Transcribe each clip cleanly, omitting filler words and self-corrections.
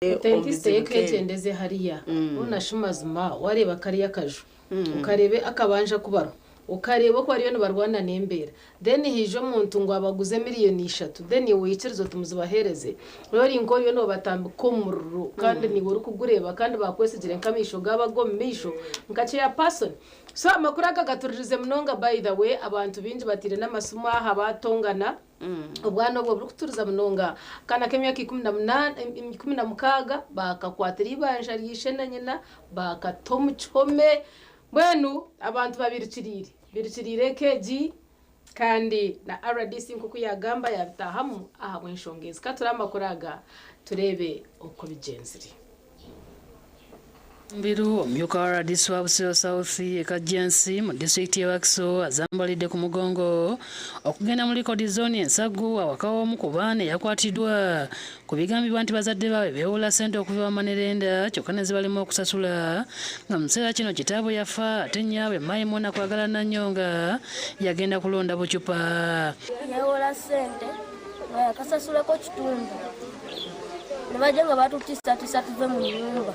Omu Authenticity bizibu nk'ebi. y'ekeegyendeze hariya hoona shi mazima wareeba kariya akaju okareeba akabanja aku bariho okareeba oku bariyo nibarwana n'embeera then haija omuntu ngu abaguze miriyoni ishatu then iwe oikirize oti muzibaheereze ori nk'oriyo noobatambika omu muriro kandi niiwe orikugureeba kandi baakwesigire nk'amaisho gaabo ag'omu maisho nka chairperson. So amakuru aga gaturirize munonga by the way abantu baingi bataire n'amasimu aha baatongana. Obwana obwo burikuturiza munonga. Akaana k'emyaka 16 baakakwatira eibanja rya ishe na nyina baakata omu kihome. Mbwenu abantu babairukiriire. Bairukiriire eka egi kandi na rdc nk'oku yaagamba yaabitaahamu ahabw'enshonga ezi. Ka tureebe amakuru aga tureebe oku bigyenzire. Mbiru omumyuka wa rdc wa Busiro South e Kajjansi mu disitulikiti y'e Wakiso azambalidde ku mugongo okugenda mu likodi zooni e Nsaggu awaka w'omu ku baana eyakwatiddwa ku bigambibwa nti bazadde baabwe beewola ssente okuva ewa Manerenda kyokka ne zibalema okusasula nga mu kiseera kino kitaabwe yafa ate nnyaabwe Maimuna Kwagala Nanyonga yagenda kulonda bucupa. Yeewola ssente nga yakasasulako kitundu ne bajja nga batutiisatiisa tuve mu nnyumba.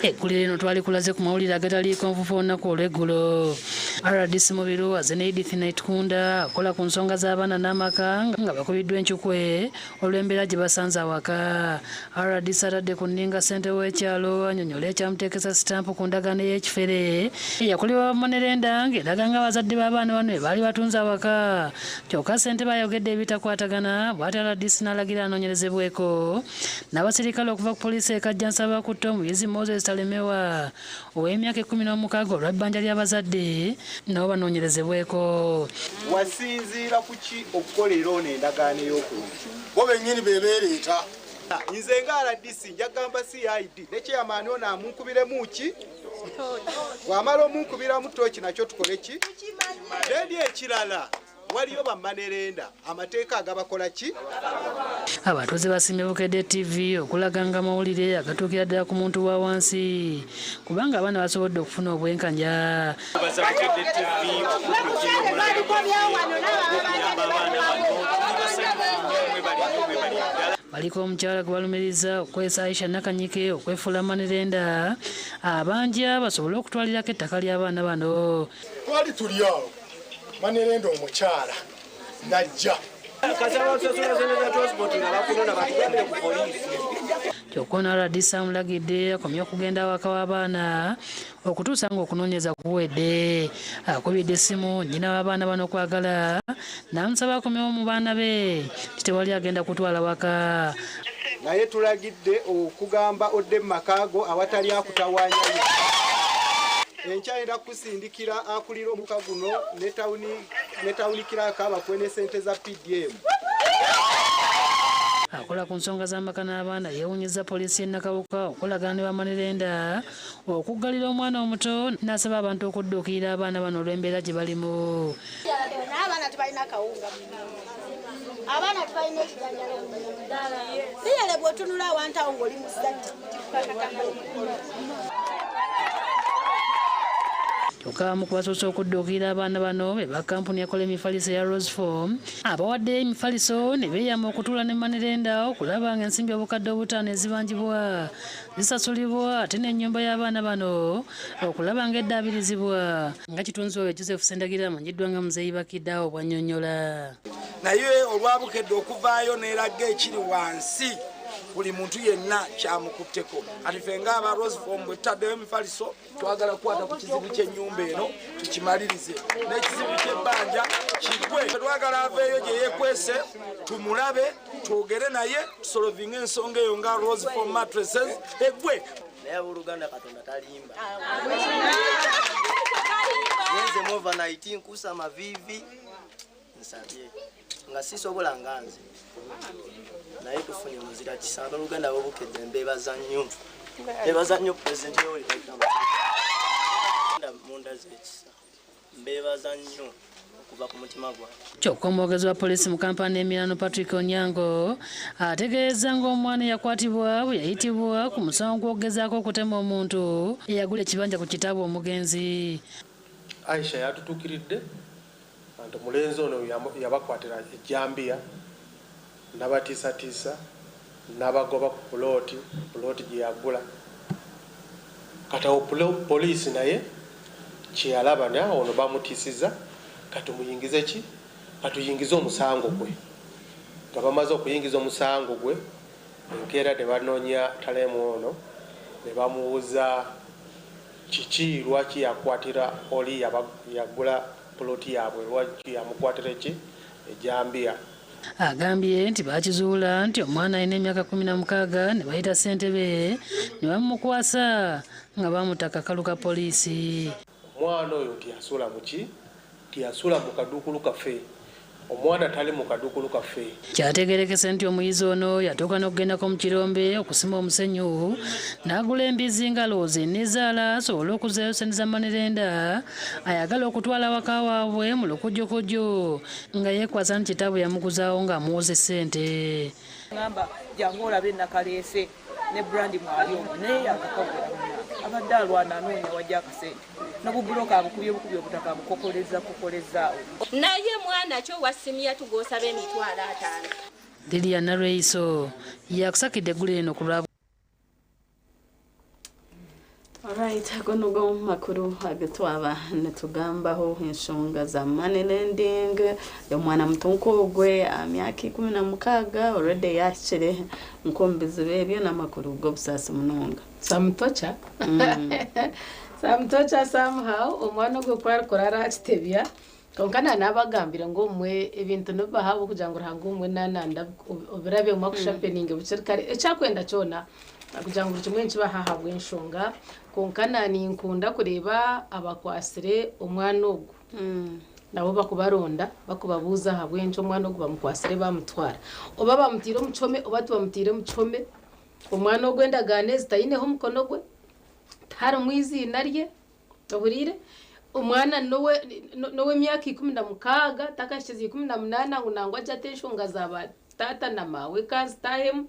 Eggulire lino twalikulaze ku mawulire agataliiko nfufu olunaku olw'eggulo. Rdc Mubiru azze ne Edith Naitukunda akola ku nsonga z'abaana n'amaka nga bakubiddwa encukwe olw'embeera gye basanze awaka. Rdc atadde ku nninga ssentebe w'ekyalo annyonnyole ekyamuteekesa sitampu ku ndagaano ey'ekifere eyakolebwa Bamonerenda ng'eraga nga abazadde b'abaana bano be baali batunze awaka. Kyokka ssentebe ayogedde ebitakwatagana bw'atyo Rdc n'alagira anoonyerezebweko. N'abaserikale okuva ku poliisi e Kajjansi abakutte omuyizi Moses Talemewa ow'emyaka 16 olw'ebbanja ly'abazadde nabo banoonyerezebweko. Wasinziira ku ki okukolera ono endagaano ey'okulunda? Bo bennyini be beereeta. Nze nga rdc njagamba CID ne chairman ono amunkubiremu ki? Bw'amala omunkubiramu tooki nakyo tukole ki? Then ekirala waliyo bamanerenda amateeka agabakola ki? Abatuuze basiimye Bukedde TV okulaganga amawulire agatuukira ddala ku muntu wa wansi kubanga abaana basobodde okufuna obwenkanya. Baza Bukedde TV okutuukira omulala okuyamba abaana bano. Tuli basanyufu nnyo, mwebale nnyo, mwebale ddala. Baliko omukyala gwe balumiriza okukozesa Aisha Nakanyike okwefuula manerenda abanja basobole okutwalirako ettaka ly'abaana bano. Twali tuli awo manerenda omukyala n'ajja. Kyokka ono rdc amulagidde akomye okugenda awaka w'abaana okutuusa ng'okunoonyereza kuwedde. Akubidde essimu nnyina w'abaana bano okwagala n'amusaba akomewo mu baana be nti tewali agenda kutwala waka. Naye tulagidde okugamba odde mu maka go awatali akutawaanyayo. Enkya yenda kusindikira akulira omuka guno ne tawuni kiraaka abakuwe ne ssente za PDM. Akola ku nsonga z'amaka n'abaana yeewuunyizza poliisi y'e Nakawuka okolagana ne bamanerenda okuggalira omwana omuto n'asaba abantu okudduukirira abaana bano olw'embeera gye balimu. Abaana tebalina kawunga mu nnyumba. Abaana tebalina ekijanjalo mu nnyumba. Liyale bw'otunula awantu awo ng'oli muzadde, kikukakatako okukola. Kyokka abamu ku basoose okudduukirira abaana bano be ba kkampuni ekola emifaliso eya Roseform abawaddeyo emifaliso ne beeyama okutuula ne manerenda okulaba ng'ensimbi 5000 ezibanjibwa zisasulibwa ate n'ennyumba y'abaana bano okulaba ng'eddaabirizibwa. Nga kitunzi oyo Joseph Ssendagira amanyiddwa nga Muzeeyi Bakidde awo bw'annyonnyola. Naye olwabukedde okuvaayo n'eraga ekiri wansi buli muntu yenna kyamukutteko. Kati ffe ng'aba Roseform bwe tutaddeyo emifaliso twagala kukwata ku kizibu ky'ennyumba eno tukimalirize n'ekizibu ky'ebbanja kigwe. Twagala aveeyo gye yeekwese tumulabe twogere naye tusolovinge ensonga eyo nga Roseform mattresses eggwe. Naye abooluganda Katonda talimba. Ngenze mu overnight nkuusa amaviivi nsabye nga sisobola nga nze naye tufunye muzira kisa. Abooluganda b'Obukedde mbeebaza nnyo, mbeebaza nnyo Pulezidenti Yoweri Kaguta munda z'ekisa, mbeebaza nnyo okuva ku mutima gwange. Kyokka omwogezi wa poliisi mu Kampala n'emiriraano Patrick Onyango ategeeza ng'omwana eyakwatibwa bwe yayitibwa ku musango gw'okugezaako okutema omuntu eyagula ekibanja ku kitaabwe omugenzi. Aisha yatutuukiridde nti omulenzi ono yabakwatira ejjambiya n'abatiisatiisa. N'abagoba ku puloti, puloti gye yagula. Kati awo poliisi naye kyeyalaba naye ono bamutisiza katumuyingize ki katuyingize omusango gwe nga bamaze okuyingiza omusango gwe enkeera ne banoonya Talemu ono ne bamubuuza kiki lwaki yakwatira oli yagula puloti yaabwe lwaki yamukwatira ki ejambiya. Agambye nti baakizuula nti omwana alina emyaka 16 ne bayita ssentebe ne bamukwasa nga bamuta akakalu ka poliisi. Omwana oyo teyasula mu ki? Teyasula mu kaduukulu kaffe. Omwana tali mu kaduukulu kaffe. Kyategeerekese nti omuyizi ono yatuuka n'okugendako mu kirombe okusima omusenyu n'agula embizzi ng'alowooza eneezaala asobole okuzzaayo ssente za manerenda ayagala okutwala awaka waabwe mu lukujjukujju nga yeekwasa nti kitaabwe yamuguzaawo ng'amuwoze ssente. Ngamba jangu olabe nakaleese ne brand mwali omwo naye yakakagula munange abadde alwana anoonya wajja akasente nobubuloka abukubye bukubi obutaka abukokoleza kokoleza awo. Naye mwana ki owa siniya tu gwosaba 500,000? Lilian Nalweyiso yakusakidde eggulire lino ku lwa. Alright, ago nigo makuru agutwaba nitugambaho enshonga za money lending omwana muto nk'ogwe aha myaka 16 already yahikire nk'omu bizibu ebyo n'amakuru g'obusaasi munonga. Samutocha Samutocha somehow omwana ogwo ku arikura arakitebya kwonka na nabagambire ngu obumwe ebintu nibibaho ahabw'okugira ngu Ruhanga obumwe nananda obirabemu akushapeninge bukiri kare ekyakwenda kyona kugira ngu buri kimwe nikibaho ahabw'enshonga kwonka na ninkunda kureeba abakwatsire omwana ogu nabo bakubaronda bakubabuuza ahabw'enki omwana ogu bamukwatsire bamutwara oba bamutaire omu kihome oba tibamutaire omu kihome omwana ogu endagaano ezi taineho omukono gwe tiharimu eiziina rye ohuriire omwana n'ow'emyaka 16 takahikize 18 ngu nangwa agye ate enshonga za ba taata na maawe ka nzitaahemu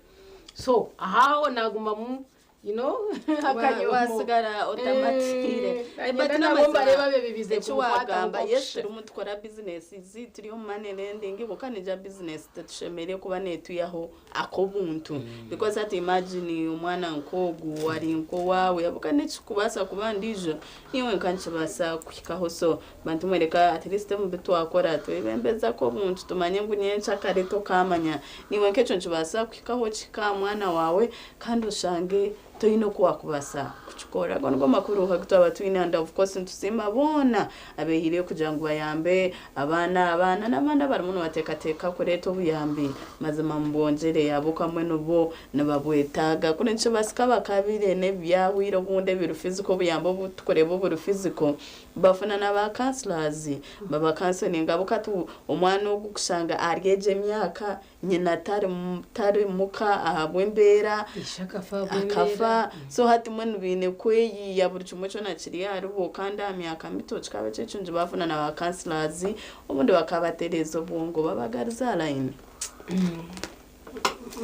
so aho naagumamu you know akanyomo wasigara otamatiire Eh, But nabo n'amazima, mbareeba bebibize eki kumukwata wagamba nk'okusha. yes turimu tukora bizinesi zi turi omu money lending kwonka nigya bizinesi tetushemereire kuba netuyaho ak'obuntu because hati imagine omwana nk'ogu ari nk'owaawe ahabw'okuba nekikubaasa kuba ndiijo niiwe nka nikibaasa kuhikaho so bantu mwe reka at least omu bi twakora twebembeze ak'obuntu tumanye ngu nyenkyakare tokaamanya niiwe nk'ekyo nikibaasa kuhikaho kihike aha mwana waawe kandi oshange toine oku waakubaasa kukikora. Ago nigo makuru agu twaba twine and of course nitusiima boona abeehaireyo kugira ngu bayambe abaana aba na n'abandi abarimu nibateekateeka kureeta obuyambi mazima mubwongyere ahabw'okuba mbwenu bo nibabwetaaga. Kuri nikibaasika bakabaire n'ebyahweire obundi ebiri physical obuyambi obu turikureeba oburi physical bafuna na ba counsellors baba counsellinga ahabw'okuba hati omwana ogu kushanga ari egyo emyaka Nyina tari tari muka ahabw'embeera, Ishe akafa ahabw'embeera. akafa. So hati mbwenu baine kweyiiya buri kimwe kyona kiri aharibo kandi aha myaka mito kikaba kiri kirungi baafuna na ba counsellors obundi bakabatereeza obwongo babagaruza aha line.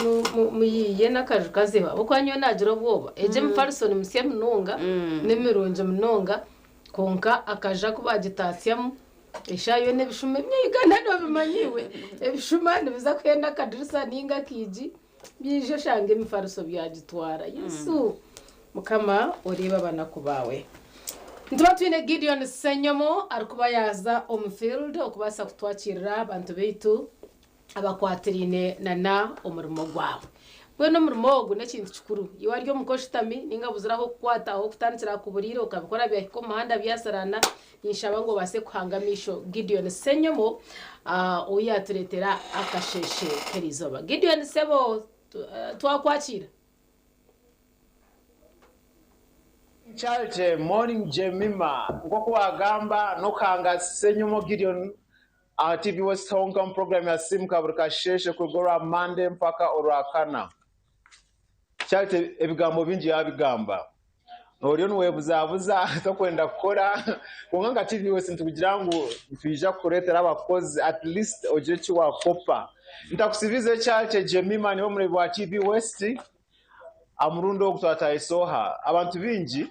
Mu- mu- Muyiiye n'akaju kazibu ahabw'okuba nyowe naagira obwoba. Egyo emifariso ni misya munonga, ni mirungi munonga kwonka akaju aku baagitaatsyamu Eshaaha yoona ebishuma ebya Uganda nobimanya iwe, ebishuma nibiza kuhenda akadirisa ninga akaigi byija oshange emifariso byagitwara. Yesu Mukama oreebe abanaku baawe. Nituba twine Gideon Ssenyomo arikuba yaaza omu field okubaasa kutwakirira abantu baitu. abakwatiraine na na omurimo gwabo. Mbwenu omurimo ogu n'ekintu kikuru. Iwe ari omuka oshutami ninga buzire ah'okukwata, ah'okutandikira hakuburiire okabikora byahika omu muhanda byasiraana, ninshaba ngu obaase kuhanga amaisho Gideon Ssenyomo ou yaatureetera akasheeshe k'erizooba. Gideon sebo twakwakiira. Charity Morning Jemima, Nk'oku waagamba n'okanga Ssenyomo Gideon Aha TV West honka omu puroguraamu ya Simuka buri kasheeshe kuruga orwa Mande mpaka Orwakana. Charity ebigambo bingi yaabigamba. Oriyo niwebuzabuza tokwenda kukora kwonka nka TV West nitukugira ngu nitwija kukureetera abakozi at least ogire eki waakopa. Ntakusibize Charity Jemima niwe mureebi wa TV West. Aha murundi ogu twatahisa oha? Abantu baingi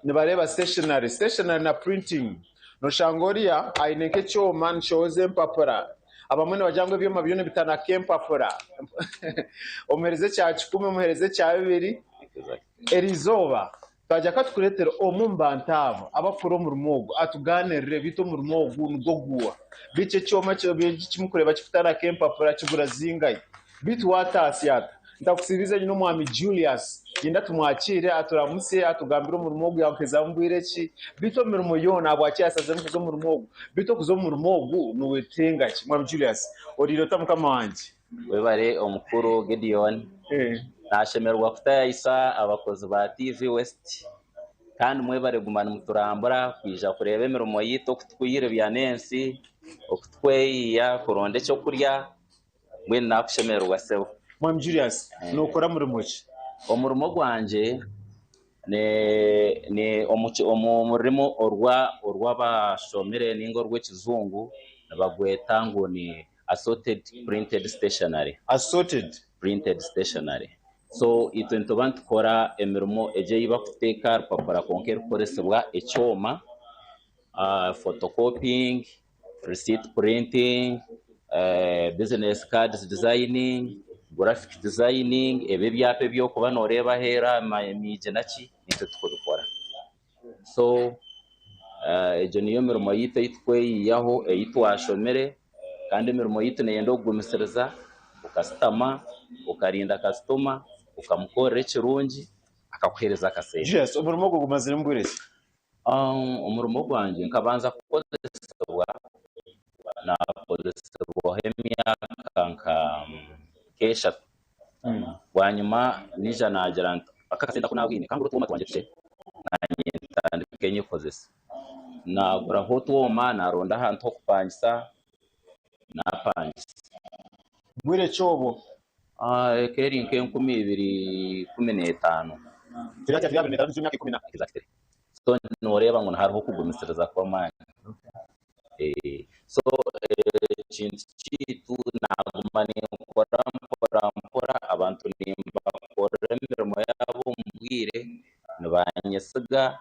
nibareeba stationery, stationery na printing. Noshanga oriya aine nk'ekyoma nikyoza empapura. Abamwe nibagira ngu ebyoma biriyo nibitanaka empapura. Omuheereze ekya kikumi, omuheereze ekya bibiri. Eriizooba twagira ka tukureetere omwe omu bantu abo abakukora omurimo ogu atugaaniirire beitu omurimo ogu nigwo guuha. Beitu ekyoma eki murikureeba kirikutanaka empapura kigura zingahi? Beitu waataasya ata? Ntakusiibiize nyine omwami Julius. Niinyenda tumwakiire aturamutsye atugambire omurimo ogu yaaguhezamu bwire ki. Beitu omu mirimo yoona ahabwaki yaashaziremu kuza omu murimo ogu? Beitu okuza omu murimo ogu niwetenga ki? Mwami Julius, oriire ota mukama wangye? Webare omukuru Gideon. Nashemererwa kutayayisa abakozi ba TV West kandi mwebare kuguma nimuturambura kwija kureeba emirimo yaitu oku tukwiribya n'ensi, oku tukweyiiya kuronda ekyokurya mbwenu nakushemererwa sebo. Mwami Julius, nokora murimo ki? Omurimo gwangye ni omu rurimi orwabashomire ninga orw'ekijungu nibagweta ngu ni assorted printed stationery. Assorted? Printed stationery. So itwe nituba nitukora emirimo egyo ei barikuteeka aha rupapura kwonka erikukoresibwa ekyoma, photocopying, receipt printing, business cards designing, graphic designing, ebi ebyapa ebi orikuba nooreeba aheeru aha miigi naki, nitwe turikubikora. So egyo niyo mirimo yaitu ei tukweyihaho ei twashomire kandi emirimo yaitu neeyenda okugumisiriza, okasitama, okarinda kasitoma, okamukorera ekirungi akakuheereza akasente. Julius, omurimo ogwo gumaziremu bwire ki? Omurimo gwangye nkabanza kukozesibwa, naakozesibwaho emyaka nk'eshatu. Bwanyima naija naagira nti aka akasente aku naabwine ka ngure otwoma twangye tukye naanye ntandike nyekozese. Naaguraho otwoma, naaronda ahantu h'okupangisa, naapangisa. Bwire ki obwo? Eka eri nk'e2015. Exactly. So nooreeba ngu hariho okugumisiriza kw'amaani. So ekintu kyaitu naaguma ninkora mpora mpora abantu nimbakorera emirimo yaabo omu bwire, nibanyesiga,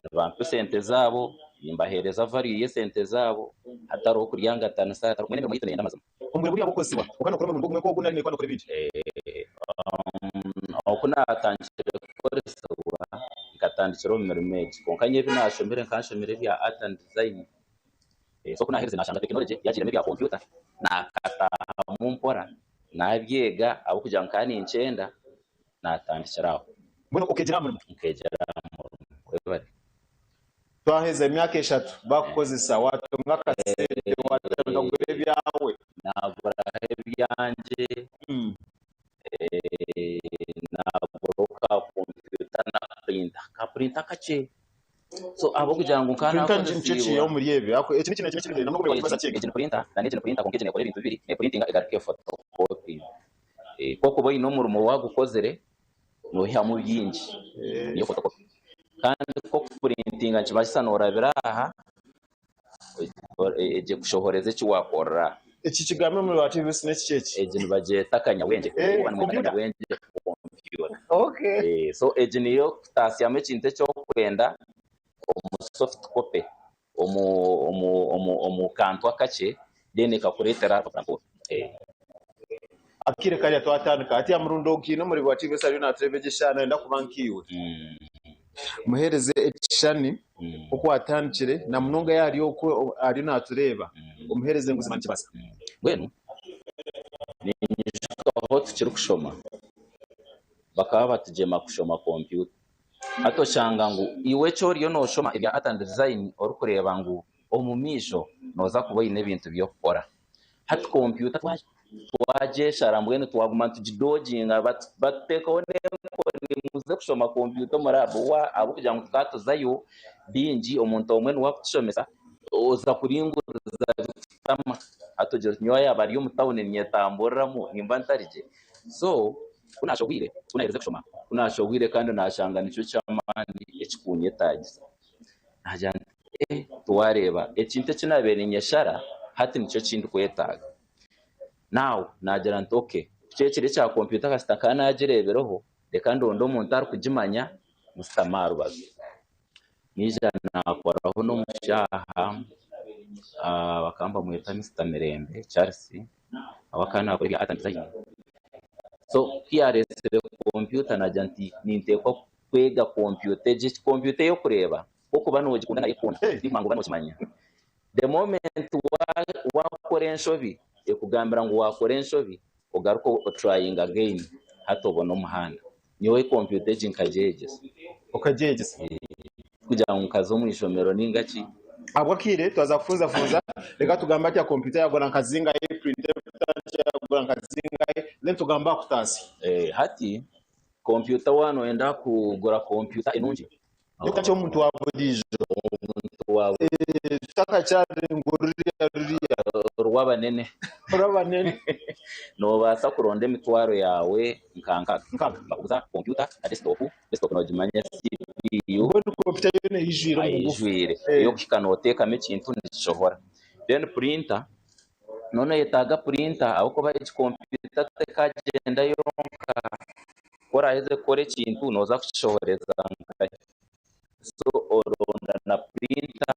nibampa esente zaabo, nimbaheereza value y'esente zaabo hatariho kuryangatanisa, mbwenu emirimo yaitu neeyenda amazima. Omurimo guriya gw'okukozesibwa kwonka nookora omurimo gumwe nk'ogu nari noikora nookora ebindi? Oku naatandikire kukoresibwa, nkatandikira omu mirimo egi. Kwonka nyowe ebi naashomire nkaba nshomire ebya art and design. So ku naaherize naashanga tekinologye yaagiiremu ebya kompyuta, naakataahamu mpora naabyega ahabw'okugira ngu nkaba ninkyenda, naatandikira aho. Mbwenu okeegyera aha murimo? Nkeegyera aha murimo. Webare. Twaheza emyaka eshatu bakukozesa, watunga akasente, watandika kugura ebyawe. Naaguraho ebyangye, naaguraho ka kompyuta na purinta, ka purinta kakye. So ahabw'okugira ngu nkaba Purinta nikyo naakozesiibwe. kiri omuri ebyo. Eki ni kimwe ekiri nabwo Egi ni purinta na n'egi ni purinta kwonka egi neekora ebintu bibiri, neepurintinga egaruka efotokopinga. Ku orikuba oine omurimo waagukozire, noihamu bingi niyo photocopy kandi ku okupurintinga nikibaasisa noorabira aha egyo ekushohoreza eki waakorera aha. Eki kigambo omuri ba TVC n'ekiki eki? Egi nibagyeta kanyabwengye Eh, oba nimweta computer? kanyabwengye kompyuta. Okay. Eh, so egi niyo kutaasyamu ekintu eki orikwenda omu soft copy omu omu omu omu kantu akakye then ekakureetera orupapura nk'orwo. Eh. Akaire kariya twatandika hati aha murundi ogu haine omuri ba TVC ariyo naatureeba egi eshaaha nayenda kuba nkaiwe. Muheereze ekishushani oku watandikire na munonga yaaba ari okwo ariyo naatureeba omuheereze ngu buzima nikibaasa. Mbwenu ninyijuka aho tukirikushoma bakaba batugyema kushoma kompyuta. Hati oshanga ngu iwe eki oriyo nooshoma ebya art and design orikureeba ngu omu maisho nooza kuba oine ebintu by'okukora. Hati kompyuta twagyeshara mbwenu twaguma nitugidoginga batuteekaho n'enkoni muze kushoma kompyuta omu raabu ahabw'okugira ngu tukaba tuzayo bingi omuntu omwe niwe arikutushomesa oza kuringuriza bikutama. Hati ogira oti nyowe yaaba ari omu tawuni ninyetamburiramu nimba ntari gye. So Ku naashohwire, ku naaherize kushoma, ku naashohwire kandi naashanga nikyo ky'amaani ekikunyetaagisa, naagira nti, Eh, tiwaareeba, ekintu eki naabaire niinyeshara hati nikyo ki ndikwetaaga. Now naagira nti, okay, ku ekiro ekya kompyuta kasita nkaba naagireebireho, reka ndonde omuntu arikugimanya mushutame aha rubaju. Naija naakoraho n'omushaaha. Bakaba nibamweta Mister Mirembe Charles ahu akaba naakora ebya art and design. So ku yaareetsire kompyuta naagira nti ninteekwa kwega kompyuta egi. Kompyuta ei orikureeba ku orikuba noogikunda nayo ekukunda, tikumanya ngu oba nookimanya. The moment waakora enshobi ekugambira ngu waakora enshobi ogaruke otrayinge again hati obone omuhanda. Nyowe kompyuta egi nkagyeyegyesa. Okagyeyegyesa? Tikugira ngu nkaza omu ishomero ninga ki. Ahabw'akaire twaza kufunzafunza, reka tugambe atya kompyuta yagura nka zingahi, purinta yagura nka zingahi, then tugambe aha kutaasya. Hati kompyuta waaba nooyenda kugura kompyuta enungi. Reka ky'omuntu wa buriijo. Omuntu wa buriijo. Tutakakyari ngu ruriya ruriya. Orw'abanene. Orw'abanene. Noobaasa kuronda emitwaro yaawe nka nkaaga. Nkaaga. Bakuguza kompyuta na desktop. Desktop noogimanya CPU. Mbwenu kompyuta yoona eijwire omu bugufu. Eijwire. Ey'okuhika nooteekamu ekintu nikishohora. Then printer, noona noyetaaga printer ahabw'okuba egi kompyuta tekagyenda yonka. Ku oraaheze kukora ekintu nooza kukishohoreza nkahi? So oronda na purinta,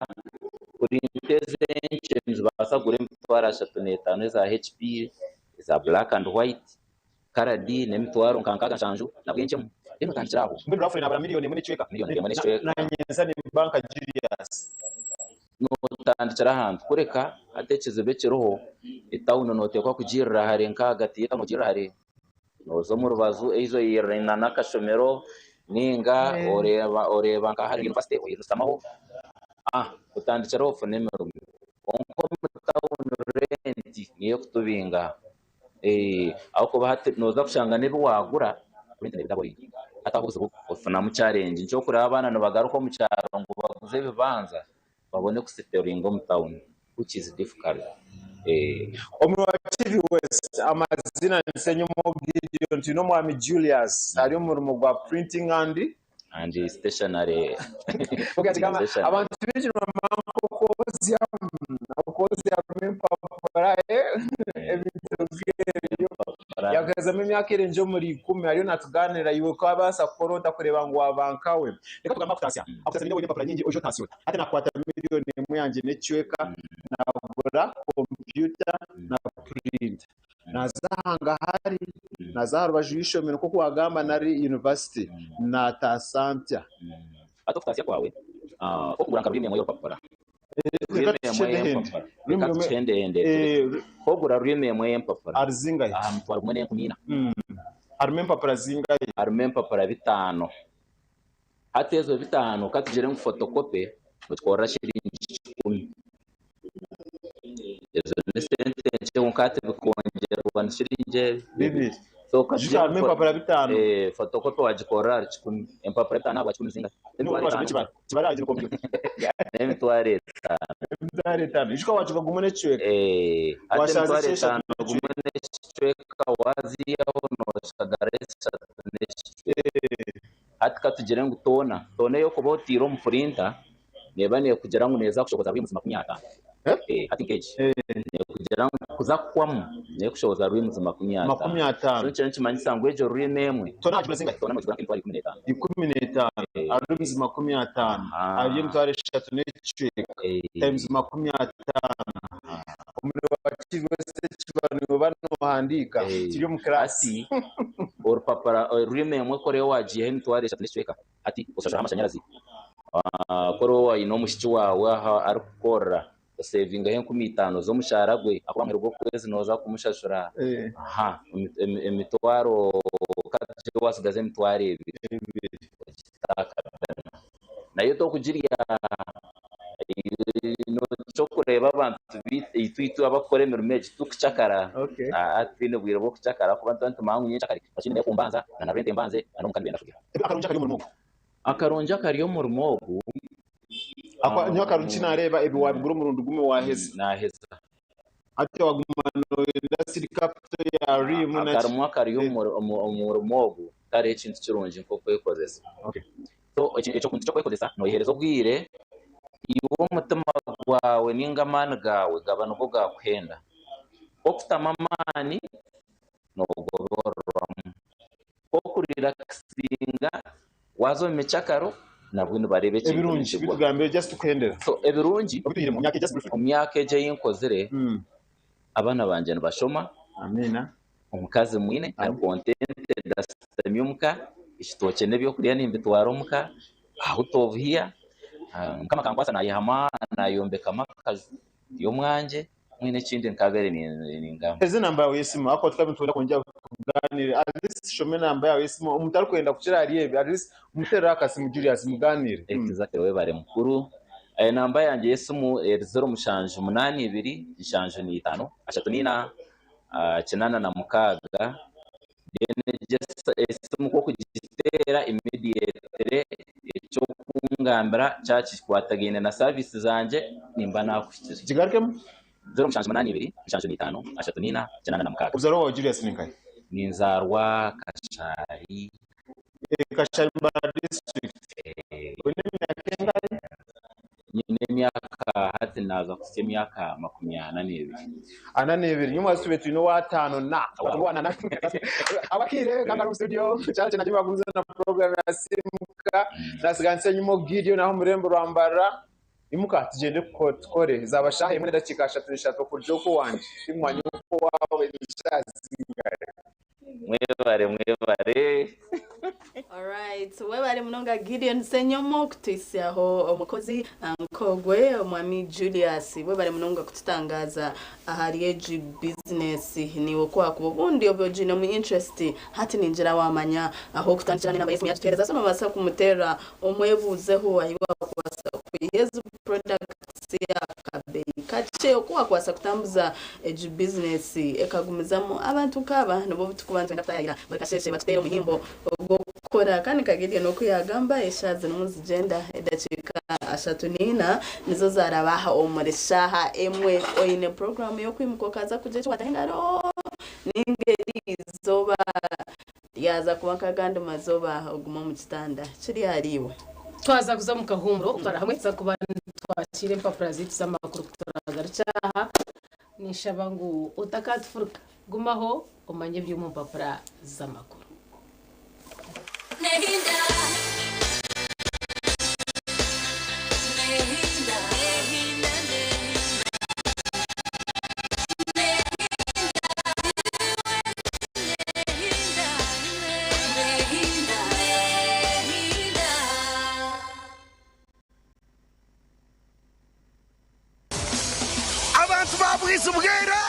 purinta ezi enkye nizibaasa kugura emitwaro ashatu n'etaano eza HP, eza black and white, karadi n'emitwaro nka nkaaga nshanju nabwo enkyemu then otandikira aho. Mbwenu roughly nabara miriyoni emwe n'ekicweka. Miriyoni emwe n'ekicweka. Naanye nza nimba nka Julius. Nootandikira ahantu kureka hati ekizibu ekiriho etawuni nooteekwa kugirira hare nk'ahagati y'etawuni ogirire hare. Nooza omu rubaju eijo oyererana n'akashomero ninga oreeba oreeba nka ahari yunivasite oyerusamaho otandikiraho ofune emirimo. Kwonka omu tawuni renti niyo ekutubinga ahabw'okuba hati nooza kushanga n'ebi waagura renti nebidaboringa. Hati aho obuzibu ofunamu challenge. Nikyo orikureeba abaana nibagaruka omu kyaro ngu baguze ebibanza babone kusetoringa omu tawuni which is difficult. Omuri wa TV West amazina ni Ssenyomo Gideon twine omwami Julius ari omu murimo gwa printing and And stationery. Abantu baingi nibamanya nk'okwozyamu okwozyamu empapura ebintu nk'ebyo. Yakuhezamu emyaka erengire omuri ikumi ariyo natuganira iwe okabaasa kukora ota kureeba ngu waba nkawe. Reka tugambe aha kutaasya. Aha kutaasya nindeeba oine empapura nyingi oije otaasye ota? Hati nakwata miriyoni emwe yangye n'ekicweka nagura kompyuta na purinta. Naza hangahari, naza aha rubaju rw'eishomero nk'oku wagamba nari yunivasite nataasa ntya? Hati okutaasya kwawe okugura nka rurimi emwe y'orupapura. Reka tukihendehende. Reka tukihendehende. Kogura rurimi emwe y'empapura. Ahari zingahi? Aha mutwaro gumwe n'enkumi ina. Harimu empapura zingahi? Harimu empapura bitaano. Hati ezo bitaano katugire ngu fotokope ogikorera shiringi kikumi. Ezo n'esente nkye kwonka hati bikongyerwa ni shiringi Bibiri. So katugire Juka harimu ngu empapura bitaano. Fotokope wagikorera ahari kikumi. Empapura bitaano ahabwa kikumi zingahi? N'obu Emitwaro kibara etaano. kibara ahagire kompyuta. N'emitwaro etaano. Emitwaro etaano. Ijuka wagiga gumwe n'ekicweka. Hati Washaza emitwaro eshatu etaano gumwe n'ekicweka waziihaho noshagara eshatu n'ekicweka. Hati katugire ngu toona, toona ey'okuba otaire omu purinta neeba neekugira ngu neeza kushohoza reams 50. Hati nk'egi neekugira ngu kuza kuhwamu neekushohoza reams 50. So nikyo nikimanyisa ngu egyo ream emwe Toona wagigura zingahi? Toona noogigura nk'emitwaro 15. 15, ahari reams 50, ahari emitwaro eshatu n'ekicweka times 50. Omuri wa TV West ekiba nooba noohandiika kiri omu class. Hati orupapura ream emwe ku oraabe waagiihaho emitwaro eshatu n'ekicweka, hati oshashuraho amashanyarazi, ku oraabe oine omwishiki waawe aha arikukukorera, osevingaho 5,000 z'omushaara gwe ahakuba muheru gw'okwezi nooza kumushashura. Emitwaro katugire waatsigaza emitwaro ebiri ogitaakagana. Nayo tokugirya Nikyokureeba abantu itwe itwe abakukora emirimo egi titukucakara. Titwine bwire bw'okucakara ahakuba nituba nitumanya ngu nyencakare bakiine kumbanza na na rent embanze na n'omuka nibenda kurya. Akarungi akari omurimo ogu. Akarungi akari omurimo ogu. Nyowe akarungi eki naareeba ebi waabigura omurundi gumwe waaheza. Naaheza. Hati waguma nooyenda seed capital ya riimu naki. Akarimo akari omurimo ogu tihariho ekintu kirungi nk'okwekozesa. So ekyo kintu ky'okwekozesa nooyeheereza obwire, iwe omutima gwawe nainga amaani gaawe gaba nigo gaakuhenda. Ku okutamu amaani, noogobererwamu. Ku okurirakisinga waaza omu micakaro. Nabwo nibareeba ekintu Ebirungi nikigwa. bitugambire just tukuhendera. So ebirungi Obitwire mu myaka just briefly. omu myaka egi ei nkozire, abaana bangye nibashoma, Amiina. omukazi mwine, ari contented ashutami omuka, ekitookye n'ebyokurya nimbitwara omuka, out of here, Mukama akankwasa nayihamu nayombekamu akaju ndi omwangye, mbwenu ekindi nkabaire ningamba. Mpereza enamba yaawe y'esimu ahakuba tukaba nitwenda kwongyera tugaaniire at least shoma enamba yaawe y'esimu omuntu arikwenda kukira ahari ebi at least omuteerere akasimu Julius mugaaniire. Exactly webare mukuru. Enamba yangye y'esimu eri ziro mushanju munaana ibiri 75 34 86. Then egyo esimu ku orikugiteera immediately eky'okungambira kyaba kikwatagaine na service zangye nimba naakuhikire. Kigarukemu. 0782 75 34 86. Obuzaarwa bwawe Julius ni nkahi? Ninzaarwa Kashari. Kashari Mbarara district. Oine emyaka engahi? Nyine emyaka hati naaza kuhitsya emyaka 42. Ana n'ebiri. Nyowe mwazi tube twine ow'ataano na. Abakaire kangari omu studio kyaba kye bagumize na program ya Simuka. Nasiga Nsenyimo Gideon aho omu rurembo rwa Mbarara. Imuka tugyende tukore. Zaaba shaaha emwe n'edakiika ashatu n'ishatu okuruga oku owangye. Timumanya oku owaawe eshaaha zingari. Mwebare mwebare. Alright, webare munonga Gideon Ssenyomo kutuhitsyaho omukozi nk'ogwe omwami Julius. Webare munonga kututangaza ahari egi bizinesi. Niiwe ku wakuba obundi obe ogiinemu interest, hati ningira wamanya ah'okutandikira n'enamba y'esimu yatuheereza so nobaasa kumuteerera omwebuuzeho ahi wakubaasa kwiha ezi products aha kabeeyi kakye, oku wakubaasa kutambuza egi bizinesi ekagumizamu. Abantu nk'aba nibo tukuba nitwenda kutaayaayira buri kasheeshe batuteere omuhimbo ogw'okukora. Kandi nka Gideon oku yaagamba, eshaaha zirimu zigyenda, edakiika 34 nizo zaaraba omuri shaaha emwe. Oine puroguraamu y'okwimuka okaza kugira eki waataho engaro, ninga eri izooba ryaza kuba nk'agandi mazooba ogume omu kitanda? Kiri ahariiwe. Twaza kuza omu kahuumuro okutwara hamwe tuza kuba nitwakiira empapura zaitu z'amakuru kuturagarukye aha. Ninshaba ngu otakatufuruka gumaho omanye ebiri omu mpapura z'amakuru. Nehinda. Nehinda. Nehinda. Nehinda. Nehinda. Nehinda. Abantu ba Bwizi Bwera,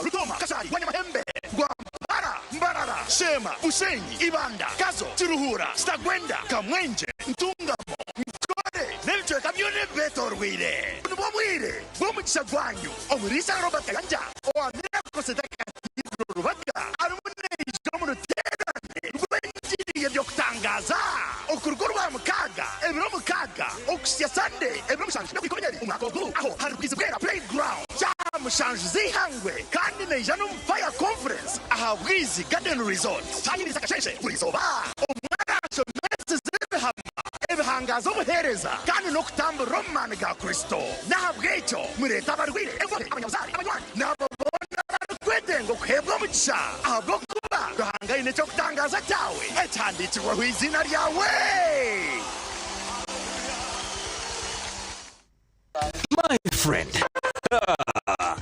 Rutoma, Kashari, Rwanyamahembe, Rwampara, Mbarara, Sheema, Bushenyi, Ibanda, Kazo, Kiruhura, Kitagwenda, Kamwengye, Ntungamo, Nkore n'ebicweka byona ebibeetooroire. Nibwo bwire bw'omugisha gwanyu. Omuriisa Robert Kayanja owa Miracle Centre Cathedral Rubaga arimu naija omu ruteerane rw'engiri y'eby'okutangaaza okuruga Orwamukaaga ebiro mukaaga okuhitsya Sande ebiro mushanju n'okwikumi n'ebiri omwaka ogu aho ahari Bwizi Bwera Playground shaaha mushanju z'eihangwe kandi naija n'omu Fire Conference aha Bwizi Garden Resort shaaha ibiri z'akasheeshe buri izooba. Omwe arashomeseza ebihama ebihangaaza obuheereza kandi n'okutamburira omu maani ga Kristo. N'ahabw'ekyo mureete abarwaire, engohe, abanyabuzaare, abanywani, n'abo boona abarikwetenga okuheebwa omugisha, ahabw'okuba Ruhanga aine eky'okutangaaza kyawe ekihandiikirweho eiziina ryawe. My friend, I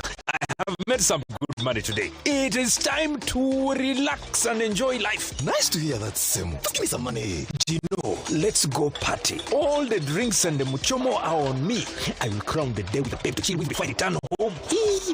have made some good money today. It is time to relax and enjoy life. Nice to hear that, Semu. Just give me some money. Gino, let's go party. All the drinks and the muchomo are on me. I will crown the day with a babe to chill with before I return home.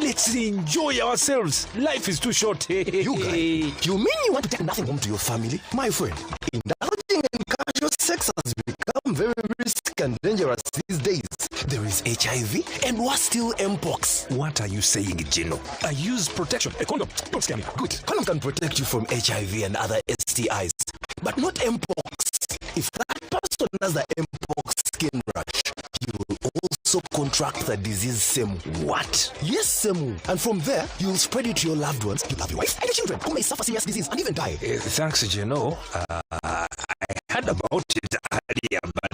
Let's enjoy ourselves. Life is too short. You guy, you mean you want to take nothing home to your family? My friend, indulging in casual sex has become very risky and dangerous these days. There is HIV and worse still Mpox. What are you saying, Gino? I use protection, a condom. Don't scare me. Good. Condom can protect you from HIV and other STIs, but not Mpox. If that person has the Mpox skin rash, you will also contract the disease same. What? Yes, Semu. And from there, you'll spread it to your loved ones, your lovely wife, and your children who may suffer serious disease and even die. Thanks, Gino. I heard about it earlier, but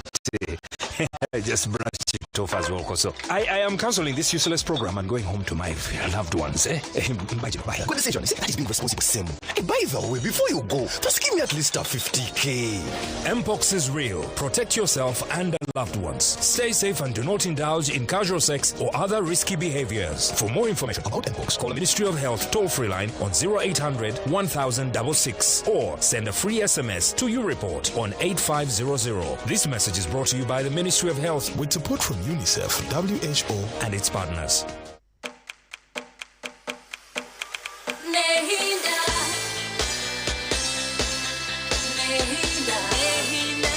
I just brushed it. off as well. So I am cancelling this useless program and going home to my loved ones. Eh? Bye, bye. Good decision. See, that is being responsible, Semu. Hey, by the way, before you go, just give me at least a 50K. Mpox is real. Protect yourself and loved ones. Stay safe and do not indulge in casual sex or other risky behaviors. For more information about Mpox, call the Ministry of Health toll free line on 0800 1066 or send a free SMS to YouReport on 8500. This message is brought to you by the Ministry of Health with support from UNICEF, WHO, and its partners. Nehinda, nehinda, nehinda,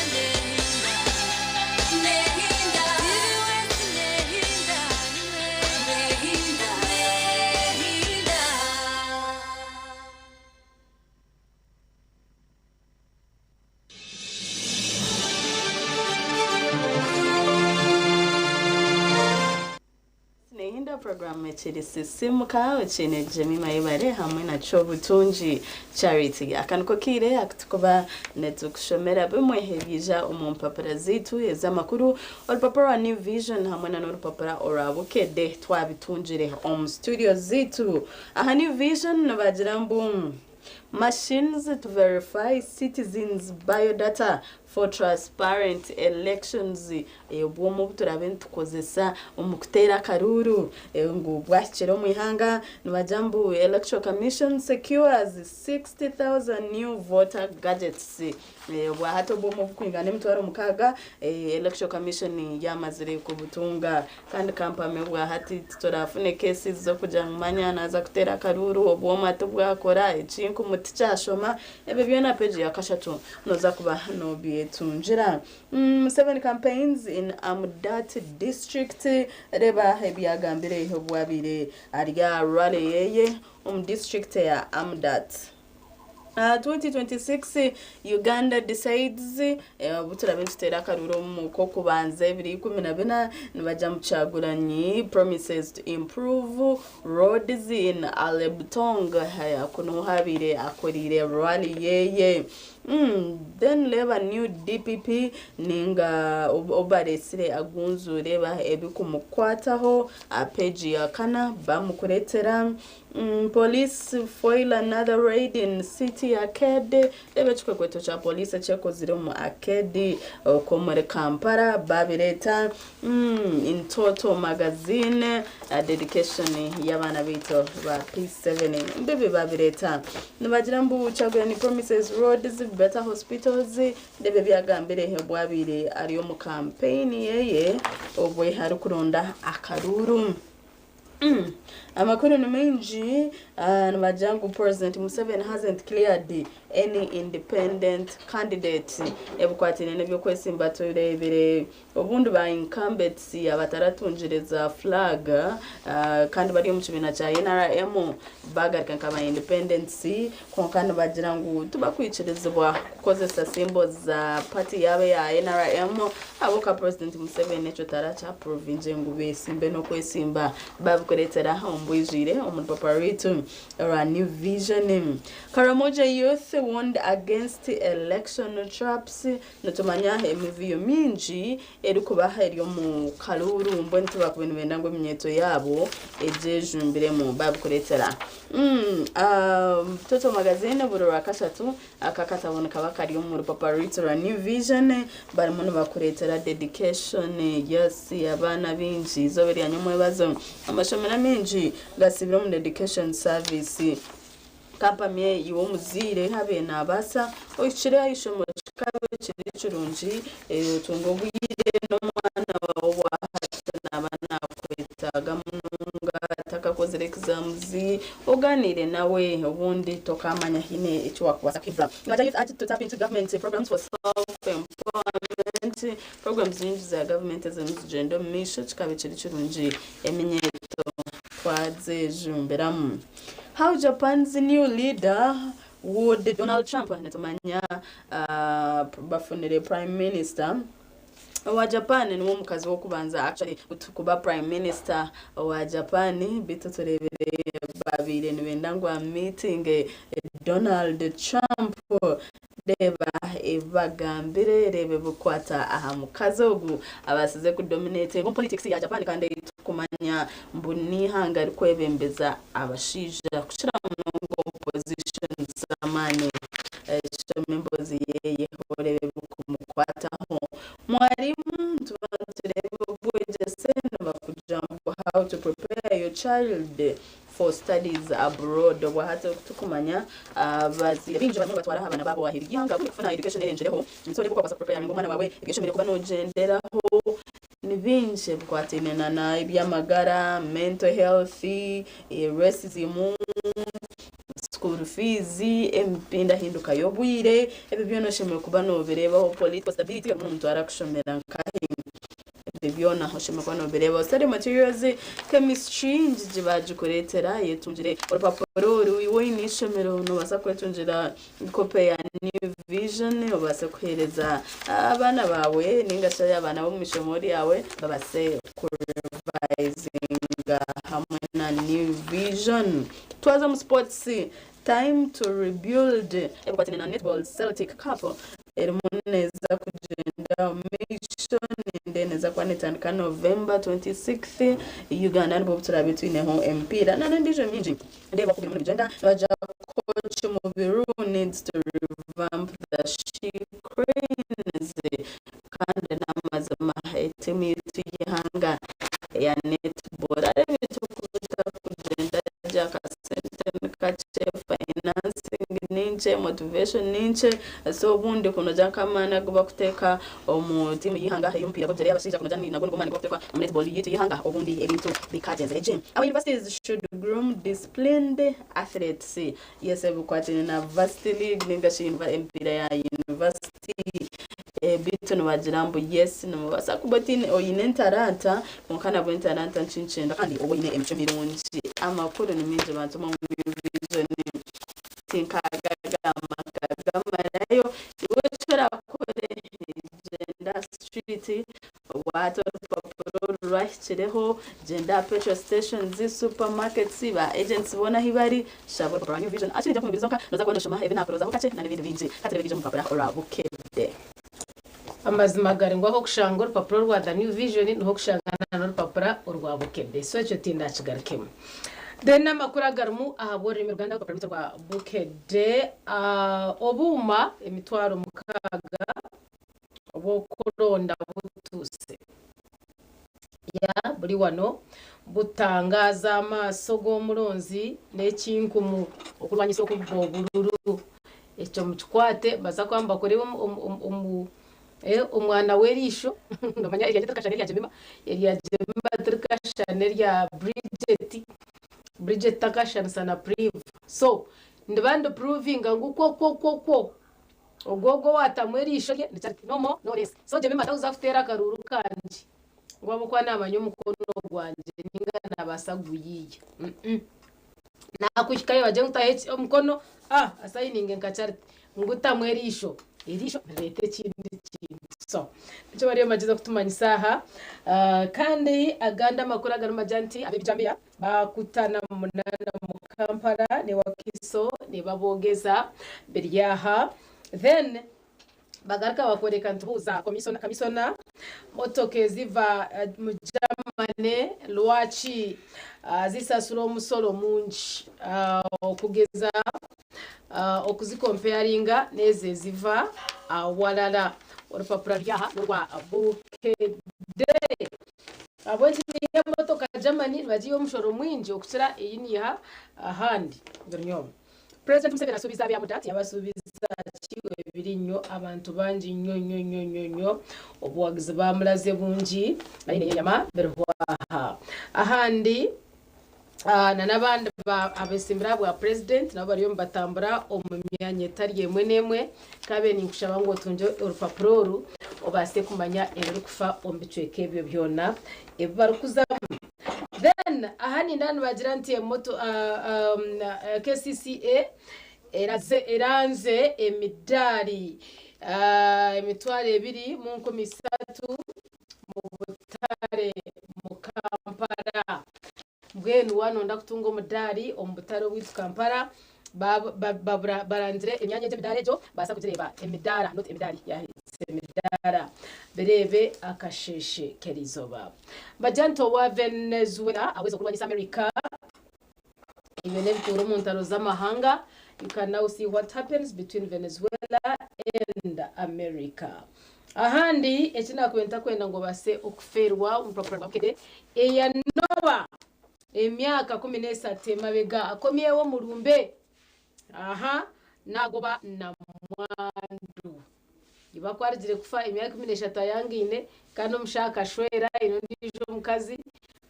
nehinda, nehinda, nehinda, nehinda. Nehinda program ekiri sisimuka okiine Jemima Yebare hamwe na Kyobutungi Charity. Aka niko kaire akutukuba nitukushomera bimwe ebyija omu mpapura zaitu ez'amakuru orupapura rwa New Vision hamwe na n'orupapura orwa Bukedde twabitungire omu studio zaitu. Aha New Vision nibagira mbu machines to verify citizens biodata for transparent elections. Obwoma obu turabe nitukozesa omu kuteera akaruuru ngu bwahikire omu ihanga. Nibagira mbu Electoral Commission secures 60,000 new voter gadgets. Bwahati obwoma obukwingana 60,000, Electoral Commission yamazire kubutunga. Kandi kampame bwahati titurafune cases z'okugira ngu manya naza kuteera akaruuru obwoma tibwakora ekinkumu tikyashoma. Ebyo byona peji ya kashatu noza kuba nobyetungira. Seven campaigns in Amudat district. Reba ebyagambire obwabire arya rally yeye omu district ya Amudat. 2026 Uganda decides. Buturabe nituteera akaruru omu kokubanza 2014 nibaja mu Kyagulanyi promises to improve roads in Alebtong. Kuno habire akorire rally yeye. Then leba new DPP ninga obaresire agunzu reba ebikumukwataho peji ya kana bamukuretera. Police foil another raid in city arcade. Reba ekikwekweto kya police ekyekozire omu arcade okwo muri Kampala babireta. In Toto magazine dedication y'abaana baitu ba P7 mbibi babireta. Nibagira mbu Kyagulanyi promises roads, better hospitals. Ndebe byagambire bwabire ari omu campaign yeye obwe hari kuronda akaruru. Amakuru ni mengi. Nibagira ngu President Museveni hasn't cleared any independent candidate ebikwatire n'ebyokwesimba. Turebere obundi ba incumbents abataratunjiriza flag, kandi bari omu kibiina kya NRM bagarika nkaba independence, konka nibagira ngu tibakwikirizibwa kukozesa symbols za party yabe ya NRM. Aboka President Museveni ekyo tarakyaprovinge ngu besimbe n'okwesimba babikureetera omu bwijwire omu rupapura rwaitu rwa New Vision. Karamoja youth warned against election traps. Nitumanya emivuyo mingi erikuba eri omu karuuru, mbwenu tibakuba nibenda ngu eminyeeto yaabo egyejumbiremu babikureetera. Toto magazine buri rwakashatu aka katabo nikaba kari omu rupapura rwaitu rwa New Vision. Barimu nibakureetera dedication, yes, abaana bingi izooba rya nyomwebazo amashomero mingi gasibire omu dedication service. Kampamye iwe omuzaire habe nabaasa ohikire aha ishomero kikabe kiri kirungi, otunga obwire n'omwana wawe bwahati naba nakwetaaga munonga atakakozire exams, oganire nawe obundi tokamanya hine eki wakubaasa kuhindura. Youth urged to tap into government programs for self-empowerment. Programs nyingi za government ezirimu zigyenda omu maisho kikabe kiri kirungi eminyeeto twazejumbiramu. How Japan's new leader would Donald Trump. Nitumanya bafunire prime minister wa Japan, niwe omukazi w'okubanza actually kuba prime minister wa Japan, bitu turebere babiire nibenda ngu meeting Donald Trump. Reeba ebi bagambire, reeba ebirikukwata aha mukazi ogu abaasize kudominatinga omu politics ya Japan kandi ei turikumanya mbu n'eihanga ririkwebembeza abashaija kukira munonga omu positions z'amaani. Shoma emboozi ye oreebe ebirikumukwataho. Mwarimu nituba nitureeba obwegyese nibakugira ngu how to prepare your child for studies abroad. Obwo hati oku turikumanya abazaire baingi barimu nibatwara abaana baabo aheeru y'eihanga kufuna education erengyireho. So oreebe oku wakubaasa kupreparinga omwana waawe ebi oshemereire kuba nogyenderaho. Ni bingi ebikwataine na eby'amagara, mental health, racism, school fees, empindahinduka y'obwire, ebyo byona oshemereire kuba nobireebaho, political stability, omuntu arakushomera nkahi, ebyo byona oshemereire kuba nobireebaho. Study materials, chemistry ngigi bagikureetera, yetungire orupapura oru, iwe oine eishomero nobaasa kwetungira Kope ya New Vision obaase kuheereza abaana baawe ninga shi abaana b'omu ishomo ryawe babaase kurivayizinga hamwe na New Vision. Twaza omu sports, time to rebuild ebikwataine na Netball Celtic Cup erimu neeza kugyenda omu maisho nindeeba neeza kuba netandika November 26th Uganda nibwo obu turaabe twineho emipiira nana endiijo mingi. Reeba oku birimu nibigyenda nibagira Coach Mubiru needs to revamp the She Cranes kandi n'amazima etiimu yaitu y'eihanga eya netball hariho ebintu oku bitakugyenda gye akasente nikakye, financing ninkye, motivation ninkye so obundi kunogira nk'amaani agu bakuteeka omu tiimu y'eihanga ey'omupiira gw'ebigyere ey'abashaija kunogira nagwo nigwo maani agu barikuteeka omu netball yaitu y'eihanga obundi ebintu bikaagyenzire gye. Our universities should groom disciplined athletes. Yes ebikwataine na varsity league ninga shi emipiira ya university beitu nibagira mbu yes nimubaasa kuba otaine oine entaranta kwonka nabwo entaranta nikinkyenda kandi obe oine emicwe mirungi. Amakuru ni maingi bantu mwe omu New Vision tinkagagamba nkagamarayo iwe eki orakore gyenda aha street Waata orupapura oru rwahikireho, gyenda aha petrol stations, supermarkets, ba agents boona ahu bari, shaba orupapura rwa New Vision. Actually nija kumubiriza kwonka noza kuba noshoma ebi naakurozaho kakye na n'ebindi bingi. Ka tureebe ebiri omu rupapura orwa Bukedde. Amazima gari ngu ah'okushanga orupapura orwa The New Vision niho okushanga n'orupapura orwa Bukedde. So ekyo tindakigarukemu. Then amakuru agarimu ahabw'orurimi Ruganda orupapura rwaitu orwa Bukedde, obuuma 6000 obw'okuronda butuuse ya buri wano butangaaza amaaso g'omuronzi n'ekinkumu okurwanyisa okubba obururu. Ekyo mukikwate nibaza kuba nibakureba omwana w'eriisho nomanya eryangye tirikashushana n'erya Jemima, erya Jemima tirikashushana n'erya Bridget, Bridget takashushanisa na Priv. So ndiba ndi puruvinga ngu kwo kwo kwo kwo Ogwo ogwo owaatamu eriisho rye nikyo ati, No more, no less. So Jemima takuza kuteera akaruuru kangye ngu ahabw'okuba naamanya omukono gwangye nainga naabaasa kuguyiiya. Mm-mm. Naakuhikayo bagire ngu taho eki- omukono, ah, asayininge nka Charity, ngutamu eriisho. Eriisho rireeta ekindi kintu. So, nikyo bariyo nibagyeza kutumanyisa aha. Ah, kandi agandi amakuru agarimu nibagira nti ab'ebijambiya Bakutana munana mu Kampala ne Wakiso nibabogeza biri aha then bagaruka bakoreka nitubuuza kamisona motoka eziva mu Germany lwaki zisasura omusoro mungi okugeza okuzikompeyaringa nezo eziva awalala. Orupapura ruri aha norwa Bukedde. Ahabw'enki niiha emotoka Germany nibagiiha omushoro mwingi okukira ei niiha ahandi? Biri omu. President Museveni asuubiza abya Mudat yabasuubiza ki ebiri nnyo abantu bangi nnyo nnyo nnyo nnyo nnyo obuwagizi bamulaze bungi nayo neyeyama birihwaha ahandi. Na n'abandi abetsimbire aha bwa purezidenti nabo bariyo nibatambura omu myanya etari emwe n'emwe. Nkabaire ninkushaba ngu otungye orupapura oru obaase kumanya ebirikufa omu bicweka ebyo byona ebi barikuzamu. Then aha nindeeba nibagira nti KCCA eranze emidaari 23,000 mu butare mu Kampala. Mbwenu waaba nooyenda kutunga omudaari omu butare obwaitu Kampala, Barangire emyanya egyo emidaara egyo baasa kugireeba emidaara not emidaari yeah it's emidaara bireebe akasheeshe k'erizooba. Bajanto wa Venezuela aweza okurwanisa America ebyo n'ebituura omu ntaro z'amahanga you can now see what happens between Venezuela and America. Ahandi eki nakubaire ntakwenda ngu obaase okufeerwa omu rupapura rwa Bukedde eyanoba Emyaka 13 emabega akomyewo omurumbe aha nagoba namwandu. Iba ku arugire kufa emyaka 13 ayangaine kandi omushaho akashwera aine ondiijo omukazi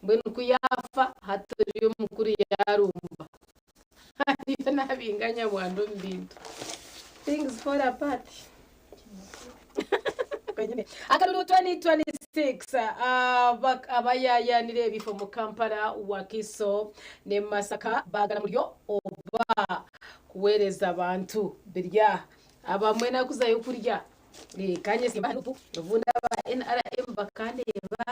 mbwenu ku yaafa hati ori omukuru yaarumba. Ariyo naabinga nyamwandu omu bintu. Things fall apart. Akaruru 2026 abayayanire ebifo mu Kampala, Wakiso ne Masaka bagara muryo oba kuwereza abantu birya abamwe nakuzayo kurya kanye simba nupu obundi aba NRM bakandeba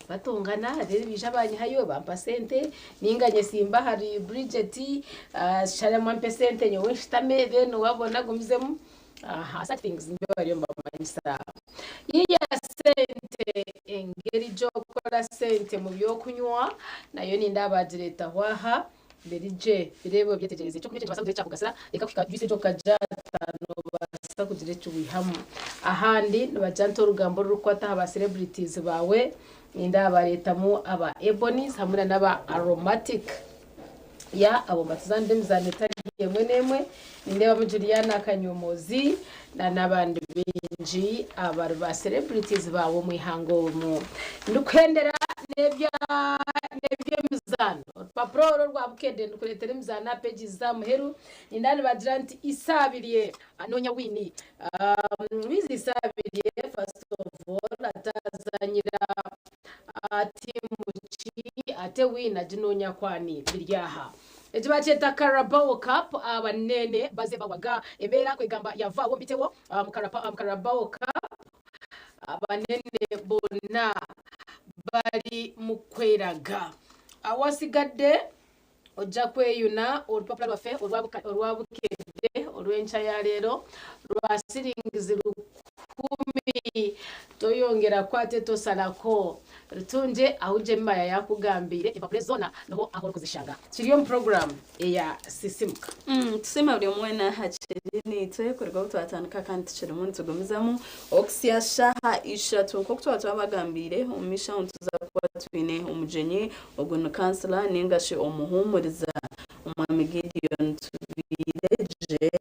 batongana then bija banyihayo bampa sente ninga nyesimba ahari Bridget sharemu ampe sente nyowe nshutame then wabona agumizemu Aha, such things nibyo bariyo nibamanyisa. Yiiya sente, engeri gy'okukora sente mu by'okunywa nayo nindeeba baagireetaho aha biri gye. Bireebe obyetegyereze. Eky'okunywa ekyo nikibaasa kugira eki kyakugasira reka kuhika juice egyo okagyata noobaasa kugira eki waihamu. Ahandi nibagira nti orugambo orurikukwata aha ba celebrities baawe nindeeba baareetamu aba Ebonies hamwe na n'aba Aromatic. Ya abo mbatuzaanire emizaano etari emwe n'emwe. Nindeebamu Juliana Kanyomozi na n'abandi baingi abari ba celebrities baawe omu ihanga omu. Ndikuhendera n'ebya n'eby'emizaano. Orupapura oru orwa Bukedde ndukureetera emizaano aha pages z'aha muheru. Nindeeba nibagira nti Isabirye anoonya wini. Wizi Isabirye first of all atazanyira Tiimu ki ate wiina ginoonya kwani biri aha. Egi bakyeta Carabao Cup abanene baze bawaga embeera kwegamba yavaawo mbitewo omu Carabao Cup abanene boona bari mukweraga. Awasigadde Ojja kweyuna orupapura rwaffe orwa Bukedde orw'enkya ya leero rwa siringizi 1000. Toyongerako ate tosalako. Rutungye ahu Jemimah yaakugambiire empapura ezi zoona niho ahu orikuzishanga. Kiri omu puroguraamu eya Sisimuka. Tusiima buri omwe weena akiri naitwe kuruga obu twatandika kandi tukirimu nitugumizamu okuhitsya shaaha ishatu. Nk'oku twaba twabagambiire, omu maisho aho nituza kuba twine omugyenyi Ogu ni kansila ninga shi omuhumuriza Omwami Gideon Tubiiregye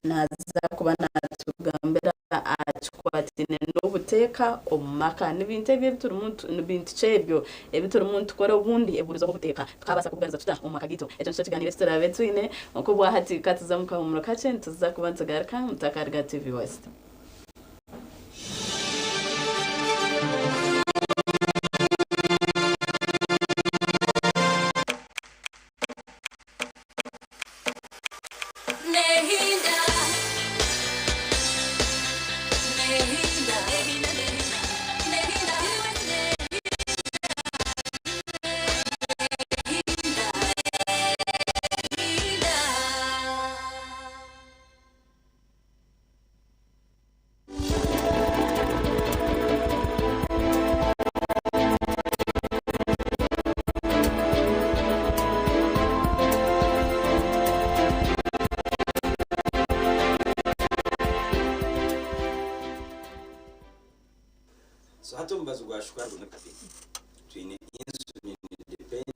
naza kuba natugambira aha kikwataine n'obuteeka omu maka. Ni bintu ebi ebiturimu ni bintu ki ebyo ebiturimu nitukora obundi ebiburizeho obuteeka tukabaasa kubuganiza tuta omu maka gaitu? Ekyo nikyo kiganiro eki turaabe twine nk'obwahati. Ka tuze omu kahumuro kakye nituza kuba nitugaruka mutakaruga TV West. So hati omubazi gwa shukaari gumwe kabi twine insulin dependent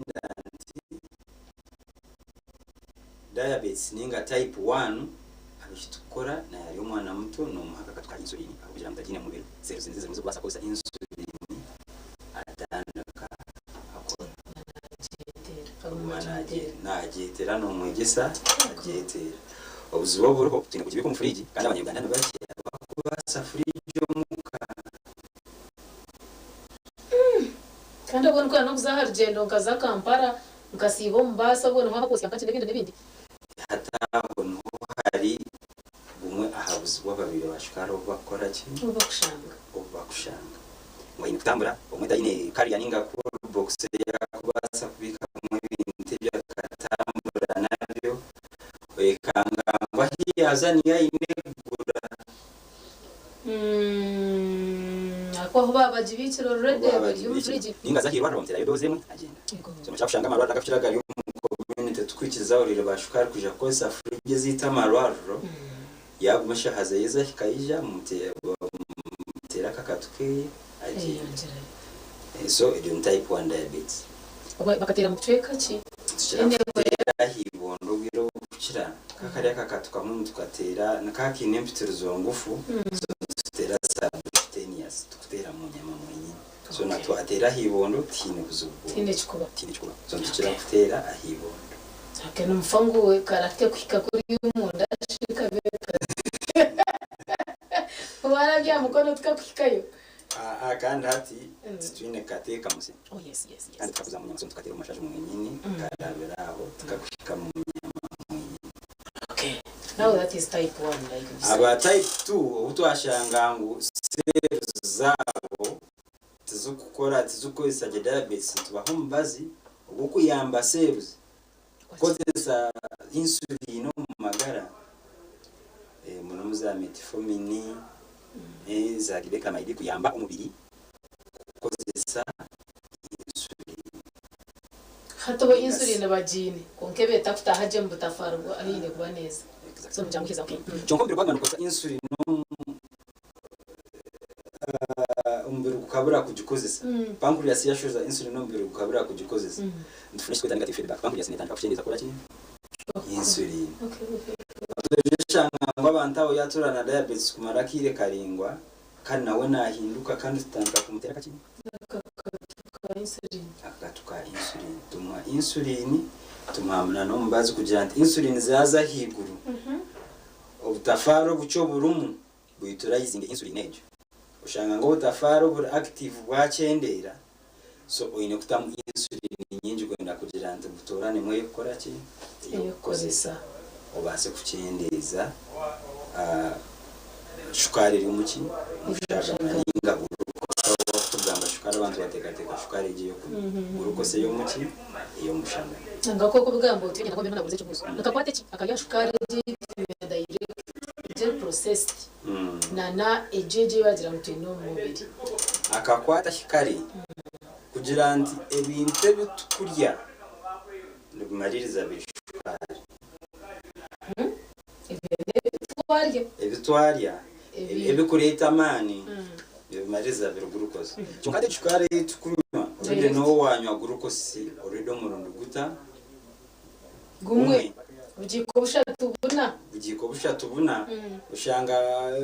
diabetes ninga type 1 Eki tukukora naaba ari omwana muto nomuha akakatu ka insulin ahabw'okugira ngu tagiine mubiri, cells nizo zirimu zirikubaasa kukozesa insulin atandika akora. Aguma nagyetera nomwegyesa agyetera. Obuzibu oburiho twine kugibika omu fridge kandi abanya Uganda nibakye abakubaasa fridge omuka. Kandi obwo nikora n'okuza aha rugyendo nkaza Kampala nkasiiba omu baasi obwo niho hakuhitsya nkakye n'ebindi n'ebindi. Hati aho niho hari bumwe aha buzibu ababaire ba shukaari obu bakukora ki? Obu bakushanga. Obu bakushanga. Ngu aine kutambura, obumwe taine carrier ninga cool box ei arikubaasa kubiikamu ebintu ebi akatambura nabyo. Ahakuba ahu baaba bagibiikire already bari omu fridge. Ninga aza ahairwariro bamuterayo dose emwe agyenda. So nokira kushanga amarwariro agakukira gari omu community tukwikiriza abareire ba shukaari kwija kukozesa fridge ezaitu amarwariro yaguma eshaha zeye zahika aija bamuteera akakatu keye agyenda. So egyo ni type one diabetes. Bakateera mu kicweka ki? Tukira kuteera ahaibondo obwire obukukira kakari akakatu kamwe nitukateera nikaba kaine empitirizo ngufu so nituteera subcutaneous tukuteera mu nyama mwenyini so na twateera ahaibondo tihaine buzibu bwona. Tihaine ekikuba. Tihaine ekikuba so nitukira kuteera ahaibondo. Okay nomufa ngu karahike kuhika kuriya omunda shi kabe kazibu. Warabya aha mukono tikakuhikayo. Aa kandi hati titwine kukateeka musi Oh yes yes yes. kandi tukakuza mu nyama so nitukateera omu mashaju mwenyini karabira aho tikakuhika mu nyama mwenyini. Okay. Now that is type 1 like you said. Aba type 2 obu twashanga ngu cells zaabo tizikukora tizikukozesa gye diabetes nitubaha omubazi ogw'okuyamba cells kukozesa insulin omu magara munomu za metformin za glibenclamide kuyamba omubiri kukozesa insulin. Hati bo insulin bagiine kwonka eba etakutaaha gye omu butafaari bwa ahu eine kuba neeza. So nikyanguhiza okay. Kyonka omubiri gwaguma nigukozesa insulin omubiri gukabura kugikozesa, pancreas yashoza insulin omubiri gukabura kugikozesa, nitufuna ekitweta negative feedback, pancreas netandika kukyendeza kukora ki? Insulin. Oshanga ngu abantu abo yatura na diabetes kumara akaire karaingwa kandi nawe nahinduka kandi tutandika kumutera akaki? Akakatu ka insulin. Tumuha insulin, tumuha n'omubazi kugira nti insulin zaaza ahaiguru, obutafaari obukye oburimu bwiturayizinge insulin egyo. Oshanga ngu obutafaari oburi active bwakyendeera, so oine kutamu insulin nyingi kwenda kugira nti butoranemu ey'okukora ki? Ey'okukozesa obaase kukyendeeza shukaari eri omu ki? Omu shagama ninga glucose ahabw'okuba kutugamba shukaari abantu bateekateeka shukaari egi ey'okunywa. Glucose ey'omu ki? Ey'omu shagama. Nanga ku orikubigamba otyo nyine kuba nabuuza ekibuuzo. Nikakwata ki akarya shukaari egi ei direct eri processed nana egyo egi ei bagira ngu twine omu mubiri? Akakwata ki kari kugira nti ebintu ebi tukurya nibimaririza biri shukaari. Ebyo n'ebi twarya. Ebi twarya ebirikureeta amaani nibimaririza biri glucose. Kyonka hati shukaari ei tukunywa already n'obu wanywa glucose already omurundi guta? Gumwe. Bugiiko bushatu buna. Bugiiko bushatu buna oshanga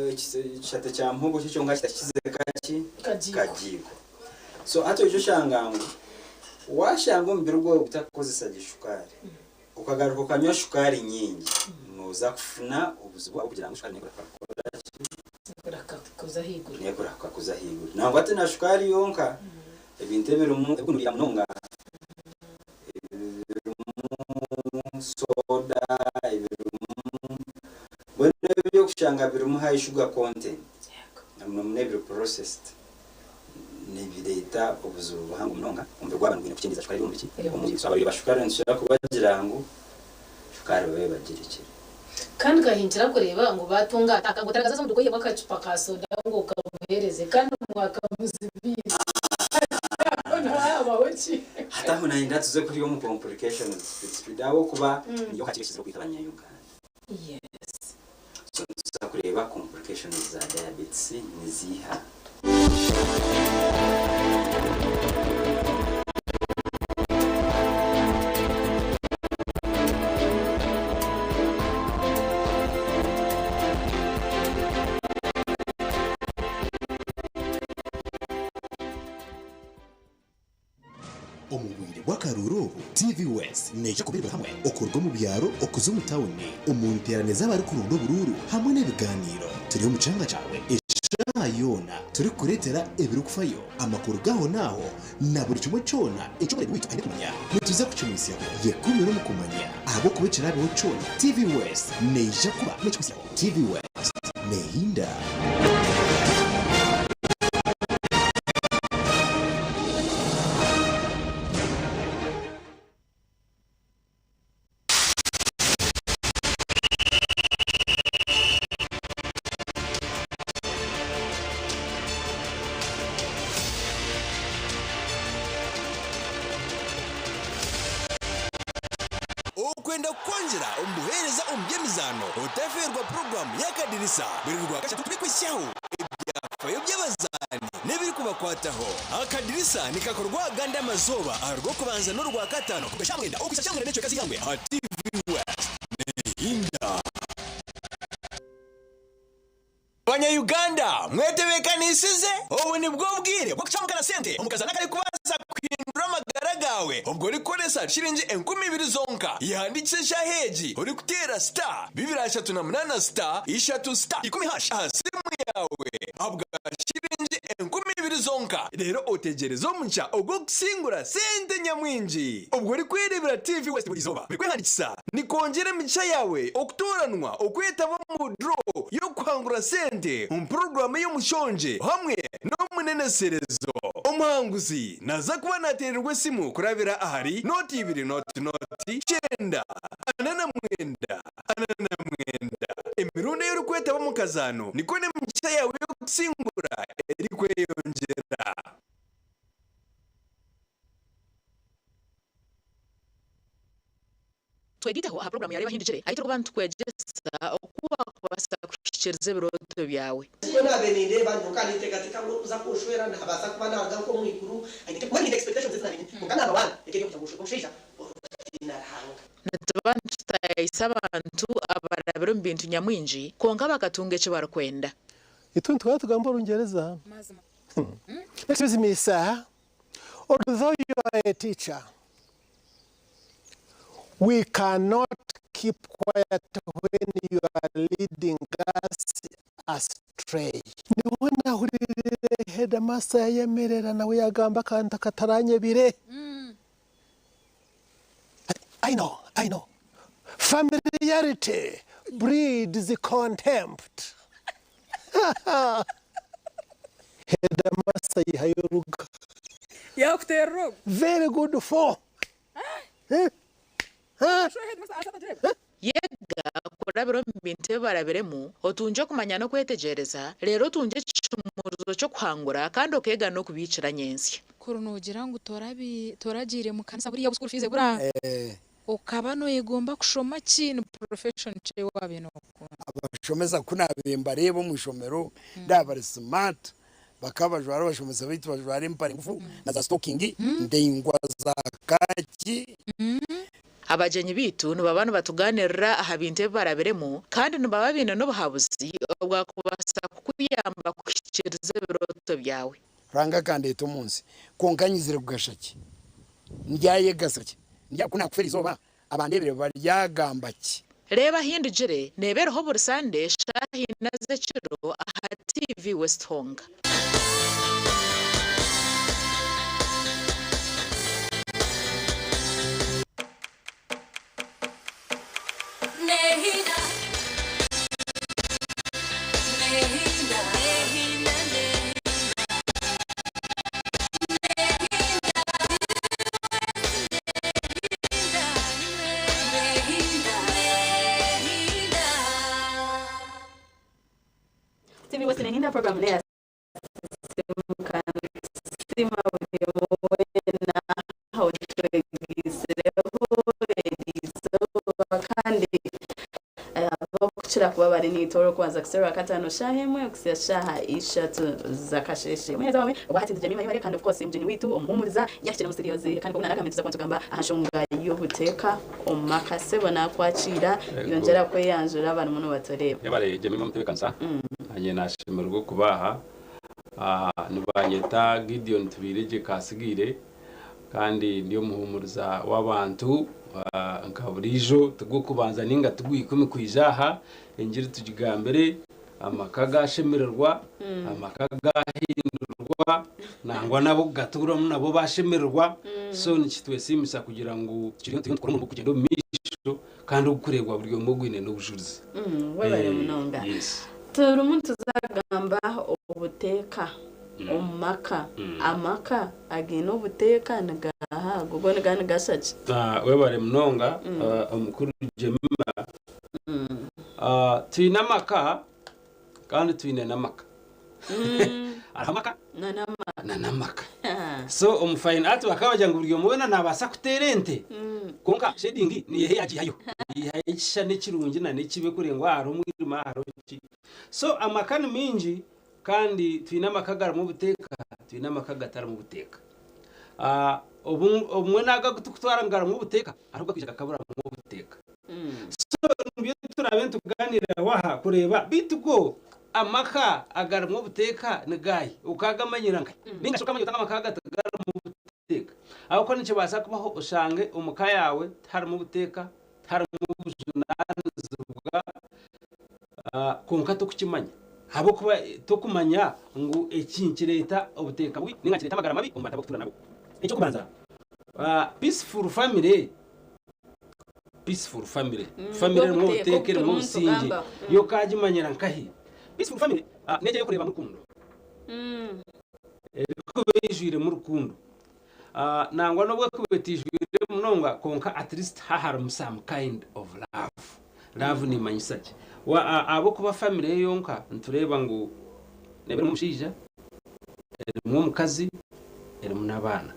ekishate kya muhogo kyo kyonka kitakize kaki? Kagiiko. Kagiiko. So hati oija oshanga ngu washanga omubiri gwawe gutakukozesa gye shukaari okagaruka okanywa shukaari nyingi noza kufuna obuzibu ahabw'okugira ngu shukaari nekurahuka kukora ki? Nekurahuka kuza ahaiguru. Nekurahuka kuza ahaiguru. Nangwa ti na shukaari yonka, ebintu ebirimu ebirikunurira munonga ebirimu soda, ebirimu mbwenu eby'okushanga birimu high sugar content na muno muno ebiri processed nibireeta obuzibu buhango munonga omubiri gwaba nigwine kukyendeeza shukaari eri omu biki? Omu mubiri. So abarwaire ba shukaari nitukira kubagira ngu shukaari babe bagirekire. Kandi kahinkira kureeba ngu baatunga aka ngu otaragaza omuntu oihemu akacupa ka soda ngu okamuheereze kandi mwakamuzibiire. Haabaho ki? Hati aho nayenda tuze kuri omu complications speed speed ahabw'okuba niyo kakiro ekizire okwita abanya Uganda. Yes. So nituza kureeba complications za diabetes niziiha. Omu bwire bw'akaruuru obu, TV West neija kuba eri hamwe okuruga omu byaro okuza omu tawuni omu nteerane z'abarikuronda oburuuru hamwe n'ebigaaniiro. Turi omu kyanga kyawe eshaaha yoona turikukureetera ebirikufayo, amakuru g'ahonaaho na buri kimwe kyona eki omurembe waitu aine kumanya. Nituza kukimwitsyaho. Yekuumire omu kumanya ahabw'okuba ekiraabeho kyona, TV West neija kuba nekikwitsyaho. TV West neehinda. Waayenda kukwongyera omu buheereza omu by'emizaano, otafeerwa puroguraamu y'Akadirisa buri Rwakashatu turikuhitsyaho ebyafayo by'abazaani n'ebirikubakwataho. Akadirisa nikakorwa agandi amazooba aha Rwokubanza n'Orwakataano kuruga shaaha mwenda okuhitsya shaaha mwenda n'ekicweka z'eihangwe aha TV West. Nehinda. Banya Uganda mwetebekanisize? Obu nibwo bwire bw'okucamukana sente omu kazaano akarikubaasa kuhindura amagara gaawe obwo orikukoresa shiringi 2000 zonka. Yehandiikise eshaaha egi orikuteera star 238 star ishatu star ikumi hash aha simu yaawe ahabwa shiringi 2000 zonka reero otegyereze omugisha ogw'okusingura sente nyamwingi obwo orikwereebera TV West buri izooba. Buri kwehandiikisa nikwongyera emigisha yaawe okutooranwa okwetaba omu draw y'okuhangura sente omu puroguraamu ey'omushongye hamwe n'omuneneserezo. Omuhanguzi naaza kuba naateererwa esimu kurabira ahari nooti ibiri nooti nooti kyenda 49 49. Emirundi ei orikwetaba omu kazaano nikwo n'emigisha yaawe y'okusingura erikweyongyera. Twegiteho aha puroguramu ya Reeba Hindukire ahu turikuba nitukwegyesa oku wakubaasa kuhikiiriza ebirooto byawe. Nikwo naabaire nindeeba nyowe ka ninteekateeka ngu orikuza kunshwera naabaasa kuba naaruga nk'omu iguru aine mbwenu nyine expectations ezi naabaire nyine kwonka number one eka eri okugira ngu nshwere omushaija orikutiina Ruhanga. Nituba nitutaayayisa abantu abarabire omu bintu nyamwingi kwonka bakatunga eki barikwenda. Itwe nituba nitugamba Orungyereza. Excuse me sir, although you are a teacher, we cannot keep quiet when you are leading us astray. Niho nahurire headmaster yayemerera nawe yagamba akantu akataranyebire. I know, I know. Familiarity breeds contempt. Headmaster yihayo oruga. Yakuterera ogu. Very good for. Yega kurabira omu bintu ebi barabiremu, otungye okumanya n'okwetegyereza, reero otungye ekishumuruzo ky'okuhangura kandi okeega n'okubiikira nyentsya. Kuri noogira ngu toragiire mu kanisa buriya obu school fees ebura, okaba nooyegomba kushoma ki? Ni profession ki ei waabaire nookunda? Abashomesa ku naabaire mbareeba omu ishomero ndaaba bari smart, bakaba bajwara abashomesa baitu bajwara empare ngufu na za sitokingi ndaingwa za kaaki. Abagyenyi baitu nibaba nibatugaaniirira aha bintu ebi barabiremu kandi nibaba baine n'obuhabuzi obwakubaasa kukuyamba kuhikiiriza ebirooto byawe. Ruhanga akandeeta omu nsi, kwonka nyizire kugasha ki? Ndyayegasa ki? Ku naakufa erizooba, abandeebire baryagamba ki? Reeba Hindugire neeba eriho buri Sande shaaha ina z'ekiro aha TV West Honga. TV West Nehinda program neya Simuka Nsiima buri omwe weena otwegiizireho eriizooba kandi ab'okukira kuba bari naitwe orw'okubanza kuhitsya orwakataano shaaha emwe okuhitsya shaaha ishatu z'akasheeshe. Omuheereza waawe obwahati ndi Jemimah Ayebare kandi of course mugyenyi waitu omuhuumuriza yahikire omu studios kandi nk'oku naaragambire nituza kuba nitugamba aha nshonga y'obuteeka omu maka. Sebo naakwakiira yongyera kweyanjura abarimu nibatureeba. Yebare Jemimah omutebeekanisa. Naanye naashemererwa okuba aha. Nibanyeta Gideon Tubairegye Kasigaire kandi ndi omuhuumuriza w'abantu nka buriijo. Tigw'okubanza nainga tigw'ikumi kwija aha, engiri tugigambire, amaka gaashemererwa, amaka gaahindurwa, nangwa n'ab'okugatuuramu nabo baashemererwa. So nikitwesiimisa kugira ngu turiyo nitukora omurimo gw'okugyenda omu maisho kandi ogurikureebwa buri omwe ogwine n'obujurizi. Webare munonga. Yes. Turimu nituza kugamba obuteeka omu maka. Amaka againe obuteeka nigaaha ago? Go nigaba nigashusha ki? Webare munonga omukuru Jemimah. Twine amaka kandi twine n'amaka. Hariho amaka na n'amaka. So omu fine art bakaba bagira ngu buri omwe weena naabaasa kuteera ente. Kwonka shading niyo yagihayo. Yihayo ekishushani ekirungi na n'ekibi kurengwa ngu hariho omwirima hariho ki. So amaka ni maingi kandi twine amaka agarimu obuteeka, twine amaka agatarimu buteeka. Obumwe n'ago agu turikutwara ngu garimu obuteeka hariho agakwija gakaburamu obuteeka. So nibyo turaabe nitugaaniiraho aha kureeba beitu go amaka agarimu obuteeka ni gaahi? Okaagamanyira nkahi? Nainga shi okamanya ota ngu amaka aga tigarimu obuteeka? Ahabw'okuba nikibaasa kubaho oshange omu ka yaawe tiharimu buteeka, tiharimu bujunaanizibwa kwonka tokukimanya. Ahabw'okuba tokumanya ngu eki nikireeta obuteeka bubi nainga nikireeta amagara mabi omu bantu abu orikutuura nabo. Eky'okubanza, peaceful family, peaceful family, family erimu obuteeka erimu obusingye, yo okaagimanyira nkahi? Peaceful family n'egyo ei orikureebamu rukundo. Erikuba eijwiremu rukundo. Nangwa n'obu ekuba etaijwire munonga kwonka at least ha harimu some kind of love. Love neemanyisa ki? Ahabw'okuba family yo yonka nitureeba ngu neeba erimu omushaija, erimu omukazi, erimu n'abaana.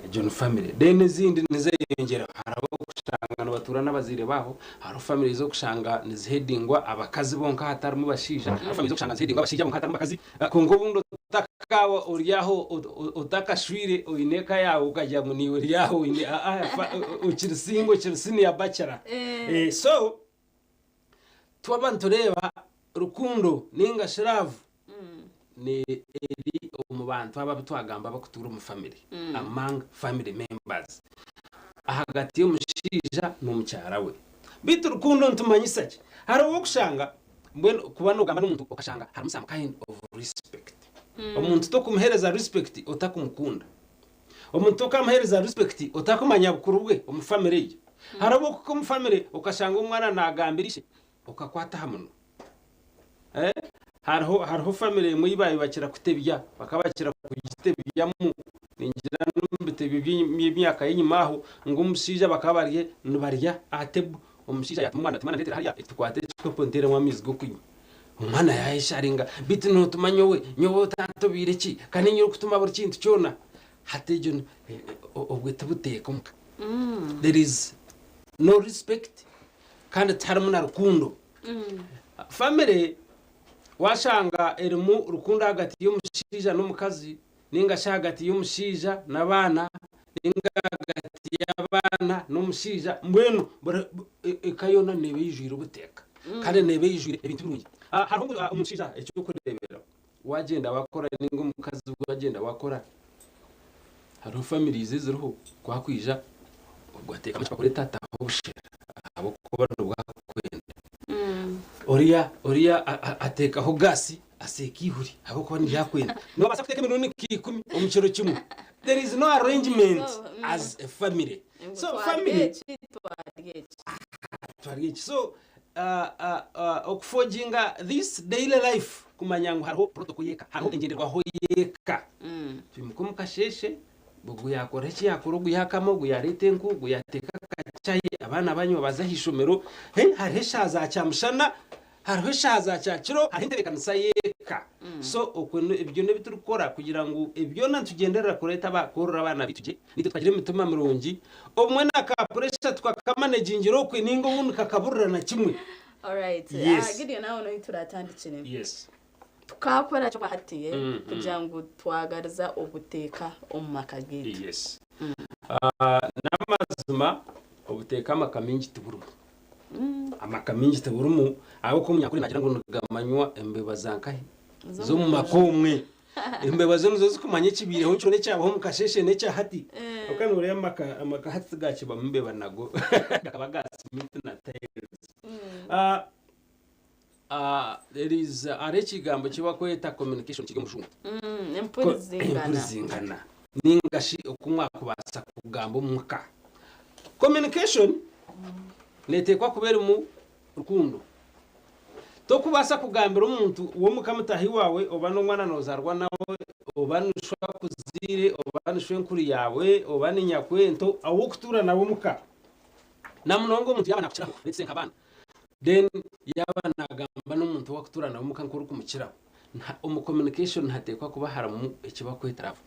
Egyo ni family. Then ezindi nizeyongyeraho. Hariho okushanga nibatuura n'abazaire baabo, hariho family ez'okushanga nizihedingwa abakazi bonka hatarimu bashaija, hariho family ez'okushanga nizihedingwa abashaija bonka hatarimu bakazi. Kwonka obundi otakaaba ori aho otakashwire oine eka yaawe okagira ngu naiwe ori aho oine okiri single okiri senior bachelor. So twaba nitureeba rukundo ninga shi love eri omu bantu aba abu twagamba abarikutuura omu family, among family members, ahagati y'omushaija n'omukyara we. Beitu rukundo nitumanyisa ki? Hariho obu orikushanga mbwenu kuba nogamba n'omuntu okashanga harimu some kind of respect. Omuntu tokumuheereza respect otakumukunda. Omuntu tokamuheereza respect otakumanya bukuru bwe omu family egyo. Hariho obu orikuhika omu family okashanga omwana nagambira ishe okakwata aha munwa. Hariho hariho family emwe ei baayubakira kutebya, bakaba bakira kugitebyamu ningira n'omu bitebyo by'emyaka y'enyima aho ngu omushaija bakaba bari nibarya aha table, omushaija yaatuma omwana ati mwana ndeetera hariya tukwate ekikopo nteeremu amaizi g'okunywa. Omwana yaayesharinga beitu nootuma nyowe, nyowe otantobeire ki? Ka niinye orikutuma buri kintu kyona. Hati egyo obwe tibuteeka omuka. There is no respect kandi tiharimu na rukundo. Famire washanga erimu rukundo ahagati y'omushaija n'omukazi ninga shi ahagati y'omushaija n'abaana ninga ahagati y'abaana n'omushaija mbwenu eka yoona neeba eijwire obuteeka kandi neeba eijwire ebintu birungi. Hariho omushaija eky'okureeberaho wagyenda wakora ninga omukazi wagyenda wakora hariho families eziriho ku akwija ogwo ateekamu ekipapura etaho obushera ahabw'okuba nibwo arikwenda. Oriya oriya ateekaho gaasi aseeka eihuri ahabw'okuba niryo arikwenda. Nibabaasa kuteeka emirundi nk'ikumi omu kiro kimwe. There is no arrangement as a family. So family twarya eki. So okufoginga this daily life kumanya ngu hariho protocol y'eka, hariho engyenderwaho y'eka. Twimuka omu kasheeshe, ogu yaakora eki yaakora, ogu yaakama, ogu yaareeta enku, ogu yaateeka akachayi, abaana banywa baza aha ishomero. Hariho eshaaha za kyamushana, hariho eshaaha za kyakiro, hariho entebeekanisa y'eka. So okwo ebyo n'ebi turikukora kugira ngu byona nitugyenderera kureeta kworora abaana baitu gye, naitwe tukagira emitima mirungi. Obumwe na ka puresha tukakamanegingira okwe nainga obundi kakaburira na kimwe. Alright. Yes. Ah, Gideon aho niho turatandikire. Yes. Tukakora ki hati kugira ngu twagariza obuteeka omu maka gaitu? Yes. N'amazima obuteeka amaka maingi tiburimu. Amaka maingi tiburimu ahabw'okuba omunyankore naagira ngu nigamanywa embeba za nkahi? Z'omu maka omwe. Embeba zo nizo zirikumanya ekibaireho kyona ekyabaho omu kasheeshe n'ekya hati. Kwonka nooreeba amaka amaka hati tigakibamu mbeba nago gakaba ga simiti na tiles. There is hariho ekigambo eki barikweta communication kiri omu rujungu. Empurizingana. Empurizingana ninga shi oku mwakubaasa kugamba omu ka. Communication neeteekwa kuba erimu rukundo. Tokubaasa kugambira omuntu w'omuka mutaahi waawe oba n'omwana noozaarwa nawe oba ni sho akuzaire oba ni shwenkuru yaawe oba ni nyakwento ou orikutuura nawe omuka na munonga omuntu yaaba naakukiraho let's say nk'abaana Then yaaba naagamba n'omuntu ou arikutuura nawe omuka nk'orikumukiraho, omu communication nihateekwa kuba harimu eki barikweta love.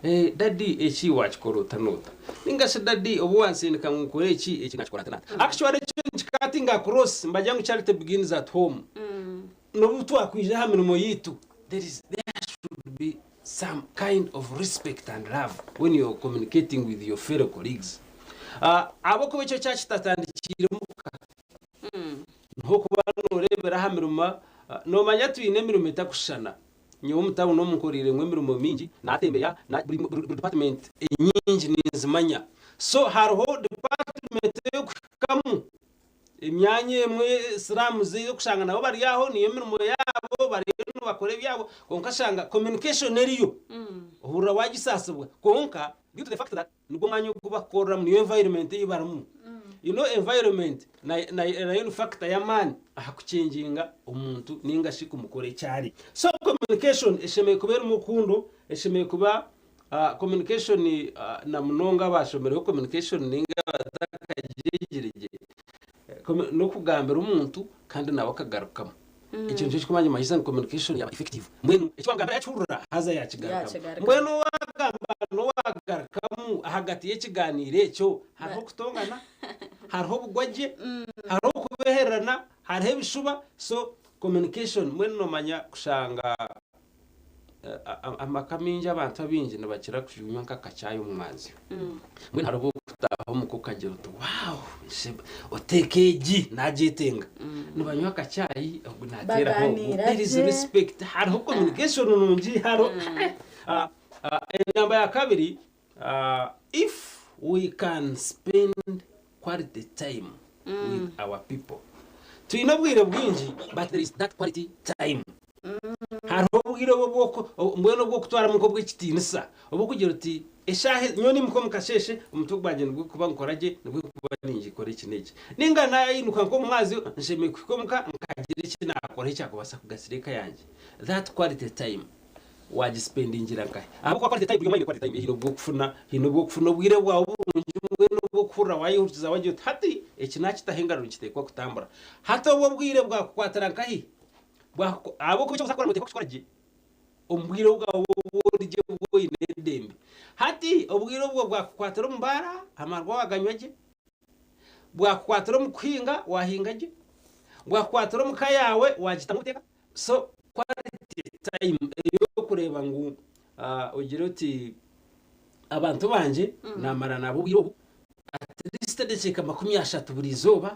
Eh, daddy eki wakikora ota n'ota? Ninga shi daddy obu wansindika ngu nkore eki, eki nakikora nta nata? Actually ekyo nikicuttinga across, nibagira ngu charity begins at home. N'obu twakwija aha mirimo yaitu, there is, there should be some kind of respect and love when you're communicating with your fellow colleagues. Ah, ahabw'okuba ekyo kyakitatandikiire muka. Nk'okuba nooreebera aha mirimo, noomanya twine emirimo etakushushana. Nyowe omu tawuni omu nkoreiremu emirimo mingi, naatembeya, buri department enyingi ninzimanya. So hariho department ey'okuhikamu, emyanya emwe slums ey'okushanga nabo bari aho niyo mirimo yaabo bariyo nibakora ebyabo kwonka oshanga communication eriyo, ohurira waagisaasibwa kwonka due to the fact that Nigwo mwanya ogu bakukoreramu, niyo environment ei barimu. You know environment nayo ni factor y'amaani aha kuchenjinga omuntu ninga shi kumukora eki ari. So communication eshemereire kuba erimu rukundo, eshemereire kuba communication na munonga abashomireho communication ninga abatakagyegire gye, n'okugambira omuntu kandi nawe akagarukamu. Ekyo nikyo kirikumanyisa ngu communication yaaba effective. Mbwenu eki wamugambira yakihurira haza yakigarukamu. Yakigarukamu. Mbwenu owagamba n'owagarukamu ahagati y'ekiganiiro ekyo hariho okutongana, hariho obugwagye, hariho okubehererana, hariho ebishuba so communication mbwenu noomanya kushanga Amaka maingi abantu abaingi nibakira kunywa nk'akacaayi omu mwazyo. Mbwenu hariho obu orikutaaha omuka okagira oti waawu oteeka egi naagyetenga. Nibanywa akacaayi ogu naateeraho ogu. Bagaaniira There is gye. respect, hariho communication nungi hariho Enamba ya kabiri, if we can spend quality time with our people. Twine obwire bwingi but there is that quality time. Hariho obwire obu mbwenu obw'okutwaramu nk'obw'ekitiinisa obw'okugira oti eshaaha ezi nyowe niimuka omu kasheeshe omutwe gwangye nigwo gurikuba nigukora gye nibwo ndikuba ningikora eki n'eki. Nainga naayinuka nk'omu mwazyo nshemereire kuhika omuka nkagira eki naakora ekyakubaasa kugasira eka yangye. That quality time wagisipendingira nkahi? Ahabw'okuba quality time buri omwe aine quality time ye. Haine obw'okufuna haine obw'okufuna obwire bwawe burungi mbwenu obw'okuhurira waayehurikiza wagira oti hati eki naakitaho engaro nikiteekwa kutambura. Hati obwo obwire bwakukwatira nkahi? Ahabw'okuba eki orikukora nooteekwa kukikora gye omu bwire bwawe obu ori gye obu oine eddembe. Hati obwire obwo bwakukwatira omu baara, amarwa waaganywa gye, bwakukwatira omu kuhinga waahinga gye, bwakukwatira omu ka yaawe waagitamu obuteeka. So quality time ey'okureeba ngu ogire oti abantu bangye naamara nabo obwire obu, at least edakiika 30 buri izooba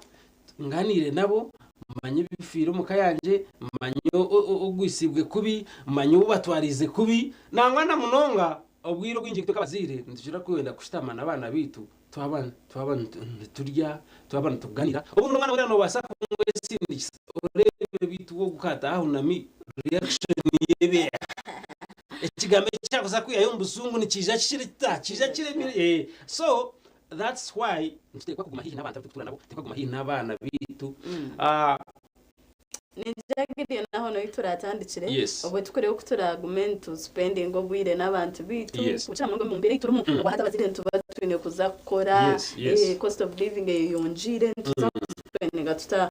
Nganiire nabo, mmanye ebifiire omu ka yangye, mmanye ogwisiibwe kubi, mmanye ou batwariize kubi. Nangwa na munonga obwire obwingi itwe nk'abazaire nitukira kwenda kushutama n'abaana baitu twaba twaba niturya, twaba nituganira. Obundi omwana buriya noobaasa kumwesindikisa oreebe beitu we ogu kaataaha ahunami reaction ye ebe eha. Ekigambo eki arikuza kwihayo omu buzungu nikiija kiri kita? Kiija kiremire. So That's why nituteekwa kuguma haihi n'abantu abu turikutuura nabo, tuteekwa kuguma haihi n'abaana baitu. Ningira Gideon aho niho turatandikire Yes. obwe tukureba oku turagume nitu spendinga obwire n'abantu baitu Yes. kukira munonga omu mbeera ei turimu obwa hati abazaire nituba twine kuza kukora Yes, yes. cost of living eyeyongiire nituza kuspendinga tuta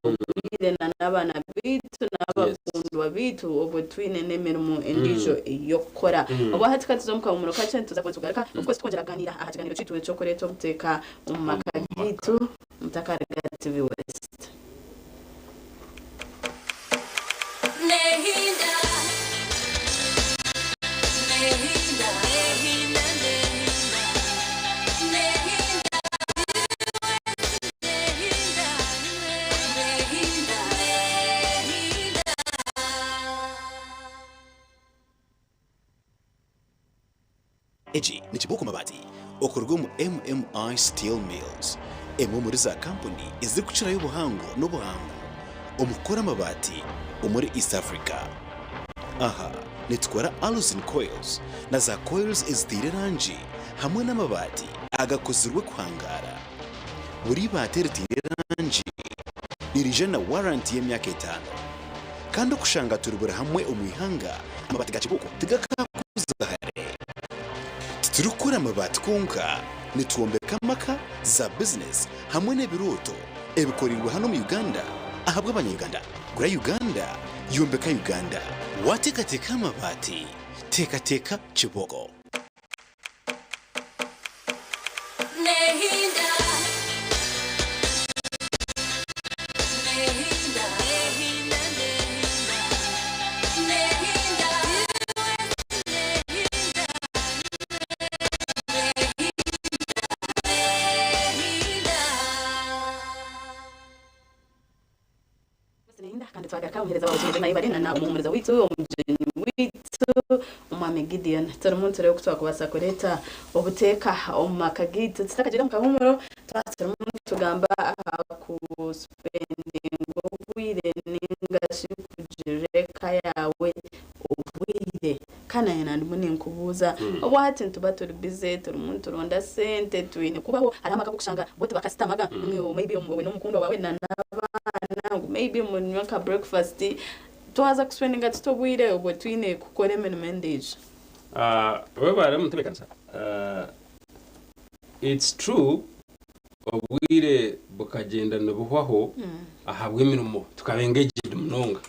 obwire na n'abaana baitu n'abakundwa baitu obwe twine n'emirimo endiijo ey'okukora. Obwa hati ka tuze omu kahumuro kakye nituza kuba nitugaruka of course twongyera kugaaniira aha kigaaniiro kyaitu eky'okureeta obuteeka omu maka gaitu. Mutakaruga TV West. Nehinda, nehinda, nehinda, nehinda, nehinda, nehinda, nehinda, nehinda. Egi ni Kibuuko Mabaati okuruga omu MMI Steel Mills, emwe omuri za kampuni ezirikukirayo obuhango n'obuhangu omu kukora amabaati omuri East Africa. Aha nitukora Alusin Coils na za coils eziteire erangi hamwe n'amabaati agakozirwe kuhangaara. Buri ibaati eriteire erangi niriija na waranti y'emyaka etaano. Kandi okushanga turi buri hamwe omu ihanga, amabaati ga Kibuuko tigakaakuza hare. Titurikukora amabaati kwonka, nitwombeka amaka, za bizinesi hamwe n'ebirooto ebikoreirwe hanu omu Uganda ahabw'abanya-Uganda. Gura Uganda, yombeka Uganda. Waateekateeka amabaati, teekateeka Kibooko. Twagaruka omuheereza waawe Jemima Ayebare na omuhumuriza waitu, omugyenyi waitu Omwami Gideon. Turimu nitureeba oku twakubaasa kureeta obuteeka omu maka gaitu. Tutakagiire omu kahuumuro, twaba turimu nitugamba aha ku spendinga obwire ninga shi kugirira eka yaawe obwire. Kandi naanye nandimu ninkubuuza, obu hati nituba turi busy, turimu nituronda sente, twine kubaho, hariho amaka agu orikushanga bo tibakasitamaga, maybe iwe n'omukundwa waawe na n'abaana ngu maybe munywe nka breakfast, twaza kuspendinga tuta obwire obwo twine kukora emirimo endiijo? Webare omutebekanisa. It's true obwire bukagyenda nibuhwaho ahabw'emirimo tukaba engaged munonga.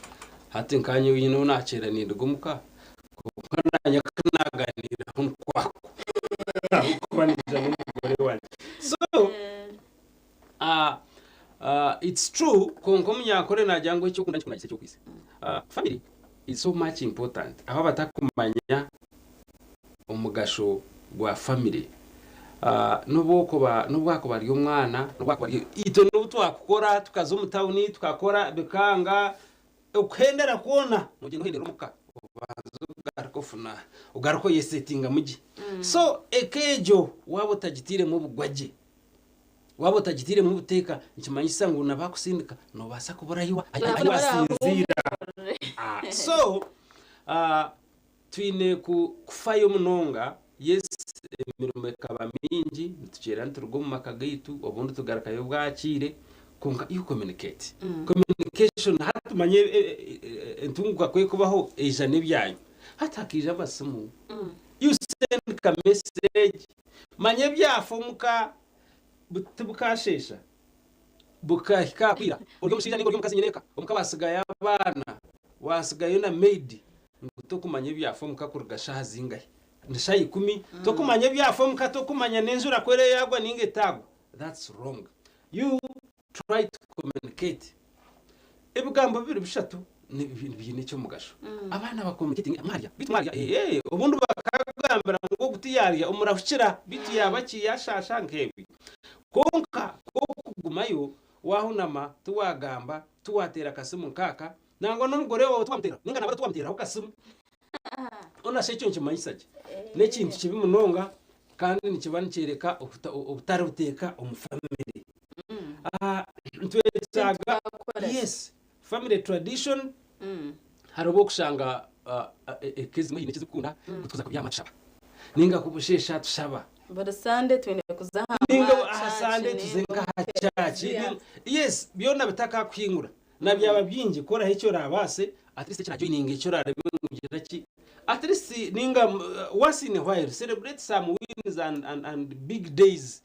Hati nkanye oine ou nakyera ninduga omuka kwonka nanye ku naganiiraho nikwakwo ahabw'okuba niija n'omugore wangye. So it's true kwonka omunyankore nagira ngu ekyokunda nikikunda ekyokwitsa. Family is so much important ahu abatakumanya omugasho gwa family n'obu okuba n'obu akuba ari omwana n'obu akuba ari itwe n'obu twakukora tukaza omu tawuni tukakora bikanga okuhendera kwona nogyenda ohendera omuka obanza ogaruka ofuna ogaruka oyesetingamu gye so eka egyo waaba otagiteiremu obugwagye waaba otagiteiremu obuteeka nikimanyisa ngu na baakusindika noobaasa kubura ahi wasinziira so Twine kufayo munonga. Yes emirimo ekaba mingi nitukyera nituruga omu maka gaitu obundi tugarukayo bwakiire kwonka you communicate. Communication hati manya entunguka ku ekubaho eija n'ebyayo. Hati hakaija amasimu, you send ka message manya ebyafa omuka tibukasheesha bukahika aha kwira ori omushaija ninga ori omukazi nyineeka omuka basigayo abaana wasigayo na maid ngu tokumanya ebyafa omuka kuruga shaaha zingahi ni shaaha ikumi tokumanya ebyafa omuka tokumanya n'enjura ku eraba yagwa ninga etagwa that's wrong you try to communicate ebigambo bibiri bishatu biine eky'omugasho abaana ba communicating mwarya beitu mwarya eeh obundi bakakugambira ngu ogu tiyarya omurahukira beitu yaba ki yashaasha nk'ebyo kwonka ku orikugumayo wahunama tiwagamba tiwateera kasimu nkaaka Nangwa n'omugore waawe tiwamuteeraho, nainga nabara tiwamuteeraho kasimu. Hoona shi ekyo nikimanyisa ki? N'ekintu kibi munonga kandi nikiba nikyoreka obutari buteeka omu famire. Nitwetaaga yes, family tradition hariho obu orikushanga eka ezimwe haine eki zirikukunda ngu tuza kubyama tushaba nainga ku busheesha tushaba. Buri Sande twine kuza aha Nainga aha Sande tuze nk'aha church. Yes, byona bitakakuhingura. Na byaba bingi koraho eki orabaase at least ekirajoininga eki orareebe ngu gira ki at least ninga once in a while celebrate some wins and, and, and big days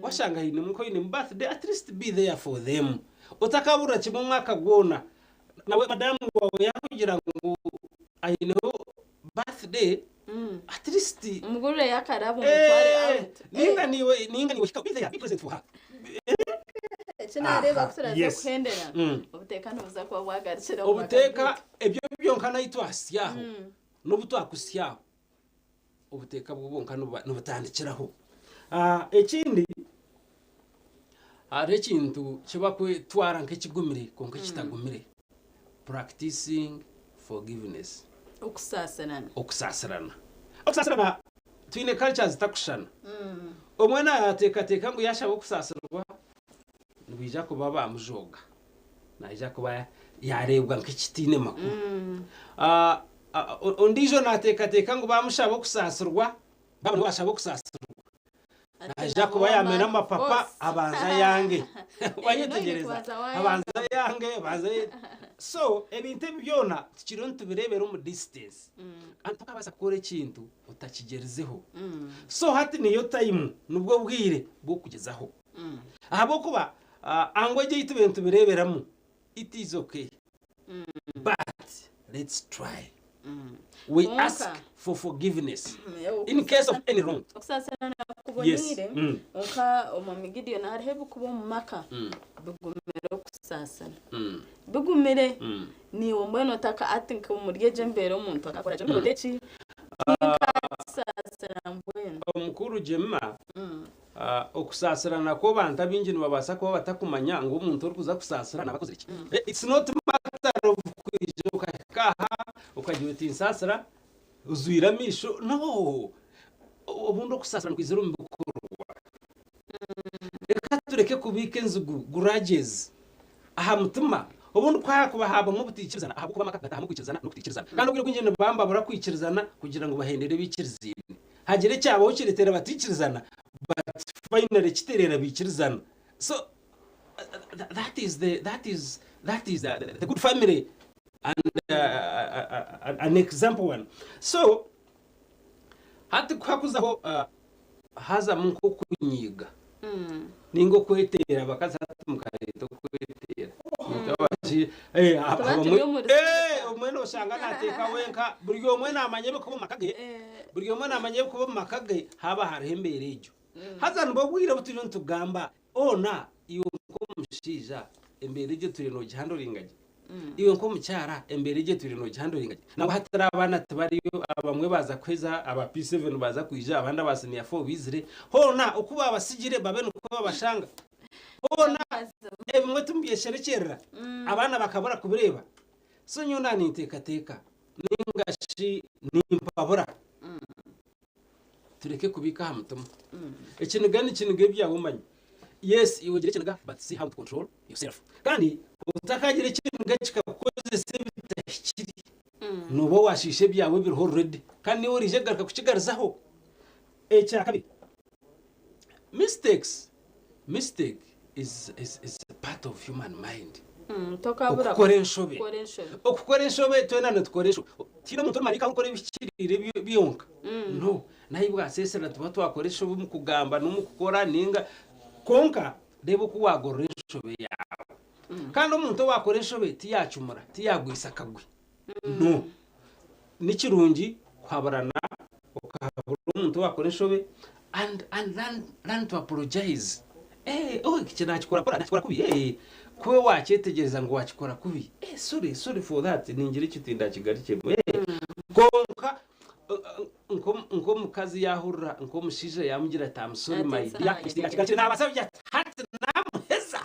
washanga hainemu nkoinemu birthday at least be there for them otakaburira kimwe omwaka gwona nawe madamu wawe yakugira ngu aineho birthday at least Omugurireyo akarabo omutware Eh, out. ninga niiwe ninga niiwe hika be there be present for her Eki naareeba ku turaza Yes. kuhendera, obuteeka nibuza kuba bwagarukire omu maka Obuteeka gaitu. ebyo byonka nahi twahitsyaho n'obu twakuhitsyaho obuteeka bwo bwonka nibutandikiraho. Ekindi hariho ekintu eki bakwetwara nk'ekigumire kwonka ekitagumire, practicing forgiveness. Okusaasirana. Okusaasirana. Okusaasirana twine culture zitakushushana. Omwe naateekateeka ngu yaashaba okusaasirwa nibaija kuba baamujooga, naija kuba yaareebwa nk'ekitaine makuru. Ondiijo naateekateeka ngu baamushaba okusaasirwa, baaba nibo baashaba okusaasirwa, naija kuba yaamera amapapa abanze ayange. Wanyetegyereza? Abanze ayange, abanze. So ebintu ebi byona tukiriyo nitubireebera omu distance. Kandi tokabaasa kukora ekintu otakigyerizeho. So hati niyo time, nibwo bwire bw'okugyezaho. Ahabw'okuba angu egi ei tubaire nitubireeberamu, it is okay but let's try. We ask for forgiveness in case of any wrong. Okusaasirana kuboneire, kwonka Omwami Gideon hariho ebirikuba omu maka bigumire okusaasira. Bigumire, naiwe mbwenu otaka ati nk'omuri egyo embeera omuntu akakora ki orikuronda eki? Tinkakisaasira mbwenu. Omukuru Jemima, Okusaasirana kwo abantu abaingi nibabaasa kuba batakumanya ngu omuntu orikuza kusaasira naaba akozire ki. It's not matter of Wagira oti nsaasira, ozwire amaisho. No! Obundi okusaasira nikwizira omu bikorwa. Reka tureke kubiika enzigu, grudges, aha mutima. Obundi ku haakuba haabamu obutaikirizana ahabw'okuba amaka gataahamu okwikirizana n'okutaikirizana. Kandi obwire obwingi nibaba nibabura kwikirizana kugira ngu bahendere baikirizaine. Hagira ekyabaho kireetera bataikirizana but finally kitereera baikirizana. So that is the, that is, that is the, the good family and an example one. So hati ku hakuzaho hazamu nk'okunyiiga ninga okweteera abakazi hati mukareeta okweteera Tuba turi omu omwe noshanga nateeka wenka buri omwe namanya ebirikuba omu maka ge buri omwe namanya ebirikuba omu maka ge haaba hariho embeera egyo haza nibwo obwire obu turiyo nitugamba ona iwe nk'omushaija embeera egyo otwire nogihandoringa gye Iwe nk'omukyara embeera egyo etwire nogihandoringa gye. Nangwa hati tari abaana tibariyo, abamwe baaza kuheza, aba P7 baaza kwija, abandi aba siniya fo baizire. Hoona oku baabasigire babe nikwo babashanga. Hoona ebimwe timubyesherekyerera, abaana bakabura kubireeba. So nyowe naaninteekateeka nainga shi nimpabura. Tureke kubiika aha mutima. Ekiniga nikiniga ebyawe omanye. Yes iwe gira ekiniga but see how to control yourself. Kandi otakagira ekiniga kikakukozesa ebitahikire nooba washiisha ebyawe ebiriho already kandi niiwe oraije kugaruka kukigarizaho. Ekyakabiri, mistakes, mistake is, is, is a part of human mind. Tokabura Okukora enshobe. kukora enshobe. Okukora enshobe twena nitukora enshobe. Tihaine omuntu orimaraika orikukora ebihikiriire byonka. No. Nahi bwasesera nituba twakora enshobe omu kugamba n'omu kukora ninga kwonka reeba oku wagorora enshobe yaawe. Kandi omuntu owakora enshobe tiyacumura, tiyagwisa akagwe. No. Ni kirungi kuhaburana okahabura omuntu owakora enshobe and and learn, learn to apologize. Eh, oh, eki nakikora kora nakikora kubi. Eh, ku iwe wakyetegyereza ngu wakikora kubi. Eh, sorry, sorry for that. Ningira eki tindakigarukyemu. Eh, kwonka Nk'omukazi yaahurira nk'omushaija yaamugira ati I'm sorry my dear, ekitinga naabaasa kugira ati hati naamuheza.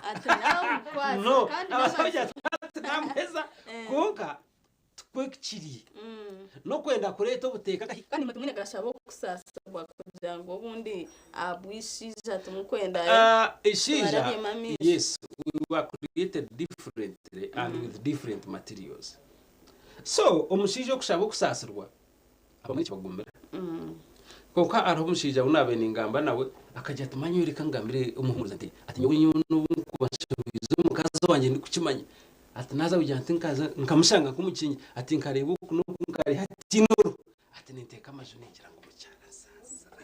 No, naabaasa kugira ati hati naamuheza kwonka tikwo kiri. N'okwenda kureeta obuteeka. Kandi imwe timwine kashaba okusaasibwa kugira ngu obundi ahabw'eishaija timukwenda Eishaija, yes, we were created differently and with different materials. So, omushaija okushaba okusaasirwa Abamwe nikibagumira. Kwonka hariho omushaija ou naabaire ningamba nawe akagira ati, Manya reka ngambire omuhumuuriza nti, ati nyowe nyowe n'obu nkuba nshobize omukazi wangye ndikukimanya, ati naaza kugira nti nkaza nkamushanga nk'omukingi, ati nkareeba oku n'oku nkareeba hatiine oruho, ati ninteeka amaju ningira ngu mukyara nsaasira.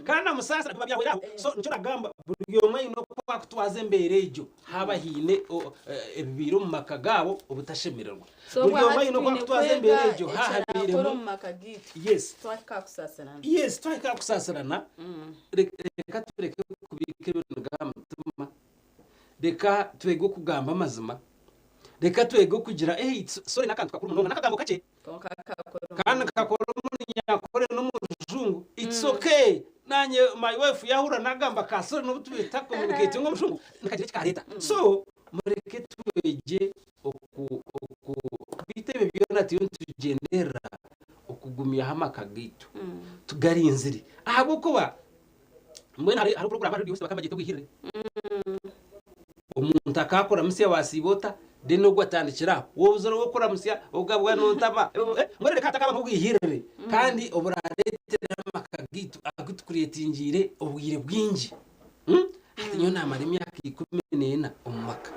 Kandi namusaasira biba byahwera aho. So nikyo nagamba buri omwe aine oku akutwaza embeera egyo haaba haine ebibaire omu maka gaabo obutashemererwa. So Buri omwe obwahati aine oku twine akutwaza kwega embeera egyo ekirakora hahabairemu omu maka gaitu Yes. twahika aha kusaasirana. Yes, twahika aha kusaasirana, reka tureke kubiika ebiniga aha mutima, reka twege okugamba amazima, reka twege okugira hey, sorry n'akantu kakuru munonga, n'akagambo kakye Kwonka kakora kandi kakora omu Runyankore n'omu Rujungu, it's okay. Naanye my wife yaahurira naagamba ka sorry n'obu tubaire tutakucommunicatinga omu Rujungu, nikagira eki kaareeta. So mureke twegye oku oku beitu ebyo byona turiyo nitugyenderera okugumyaho amaka gaitu tugarinzire ahabw'okuba mbwenu hariho hariho puroguraamu aha reediyo bakaba nibagyeta obwihirire omuntu akakuramutsya wasiiba ota then ogwo atandikira aho waaba ori ow'okuramutsya ogabwa nootama mbwenu reka hatakaba nk'obwihirire kandi oburareetera amaka gaitu agu tukureetingiire obwire bwingi. Hati nyowe naamara emyaka 14 omu maka.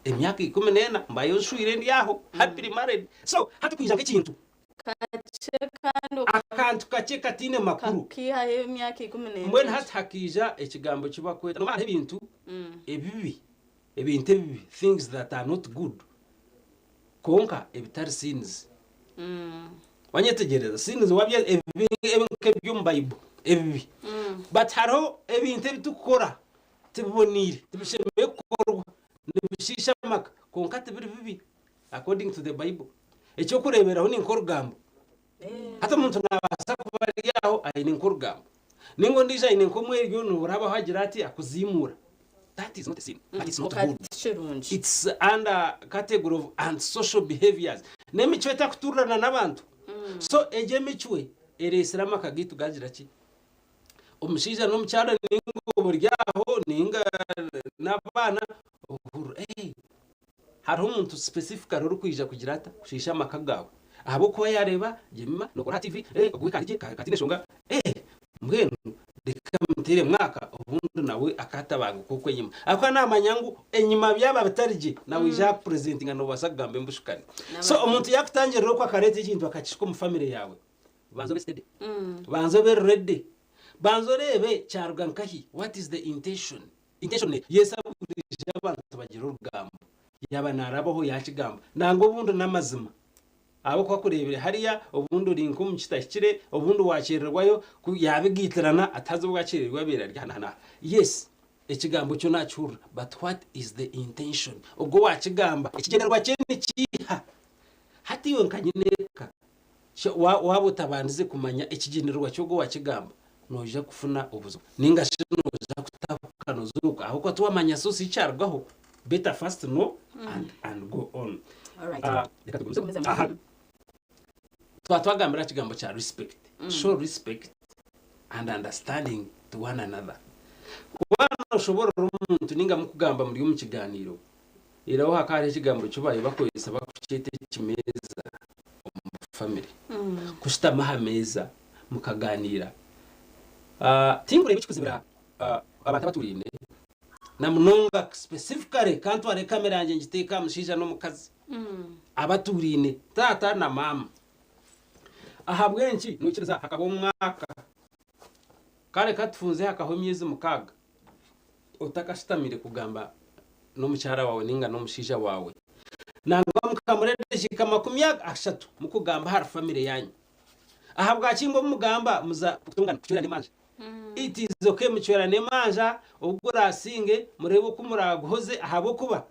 Emyaka 14 mbayo nshwire ndi aho happily married. So hati kwija nk'ekintu Kakye kandi akantu kakye kataine makuru. Kakaihaho emyaka 14. Mbwenu hati hakaija ekigambo eki barikweta noomanya hariho ebintu ebibi, ebintu ebibi, things that are not good, kwonka ebitari sins. Wanyetegyereza? Sins wabya ebibi nk'eby'omu Bible ebibi. But hariho ebintu ebi turikukora tibiboniire, tibishemereire kukorwa, nibishiisha amaka kwonka tibiri bibi according to the Bible. Eky'okureeberaho ni nk'orugambo. Hati omuntu naabaasa kuba ari aho aine nk'orugambo, nainga ondiijo aine nk'omweryo nooraba aho agira ati akuziimuura. That is not a sin, but it's not good. Tikirungi. It's under category of antisocial behaviors. N'emicwe etakuturirana n'abantu. So egyo emicwe ereetsire amaka gaitu gaagira ki? Omushaija n'omukyara ninga oburi aho ninga n'abaana ohurira eh hariho omuntu specifically orikwija kugira ata? Kushiisha amaka gaawe. Ahabw'okuba yaareeba Jemima nookora aha TV, eh ogu kari gye kataine nshonga, eh mbwenu reka muteere mwaka obundi nawe akaatabanguka okwo enyima. Ahabw'okuba naamanya ngu enyima byaba bitari gye nawe aija kupurezentinga noobaasa kugamba embushukane. So omuntu yaakutangirira okwo akareeta ekintu akakishika omu famire yaawe, banza obe steady, banza obe ready, banza oreebe kyaruga nkahi, what is the intention? Intention Yesu aburijo abantu bagira orugambo yaba narabaho yakigamba nangwa obundi namazima ahabwokuba akurebire hariya obundi ori nka omukitahikire obundi wakyererwayo ku yabigaitirana atazi obu akyererwa abaire ari aha naha yes ekigambo kyo nakihurira but what is the intention ogwo owakigamba ekigyendererwa kye nikiha hati iwe nka nyineka Waaba otabandize kumanya ekigyendererwa ky'ogwo owakigamba, noija kufuna obuzibu ninga shi noija kutahuka nozuuka ahabw'okuba tiwamanya source ei kyarugaho. Better first know and, and go on. Alright. Ah, reka tugumize. Tugumize. Aha. Twaba twagambira aha kigambo kya respect. Show respect and understanding to one another. Waaba noshoborora omuntu ninga mukugamba muri omu kiganiro, Reero hakaba hariho ekigambo eki baabaire bakozesa barikukyeta ekimeeza omu famire. Kushutama aha meeza mukaganiira. Tinkureeba ekikuzibira abantu abaturiine na munonga specifically ka ntware kamera yangye ngiteeke aha mushaija n'omukazi abaturiine taata na maama. Ahabw'enki noikiriza hakaba omwaka kare katufunze hakahwa emyezi mukaaga otakashutamire kugamba n'omukyara waawe ninga n'omushaija waawe nangwa mukamara edakiika 30 mukugamba ahari famire yanyu ahabwaki imwe obu mugamba muza kutongana kucwerana emanja it is okay mucwerane emanja obu gurasinge mureebe oku muraguhoze ahabw'okuba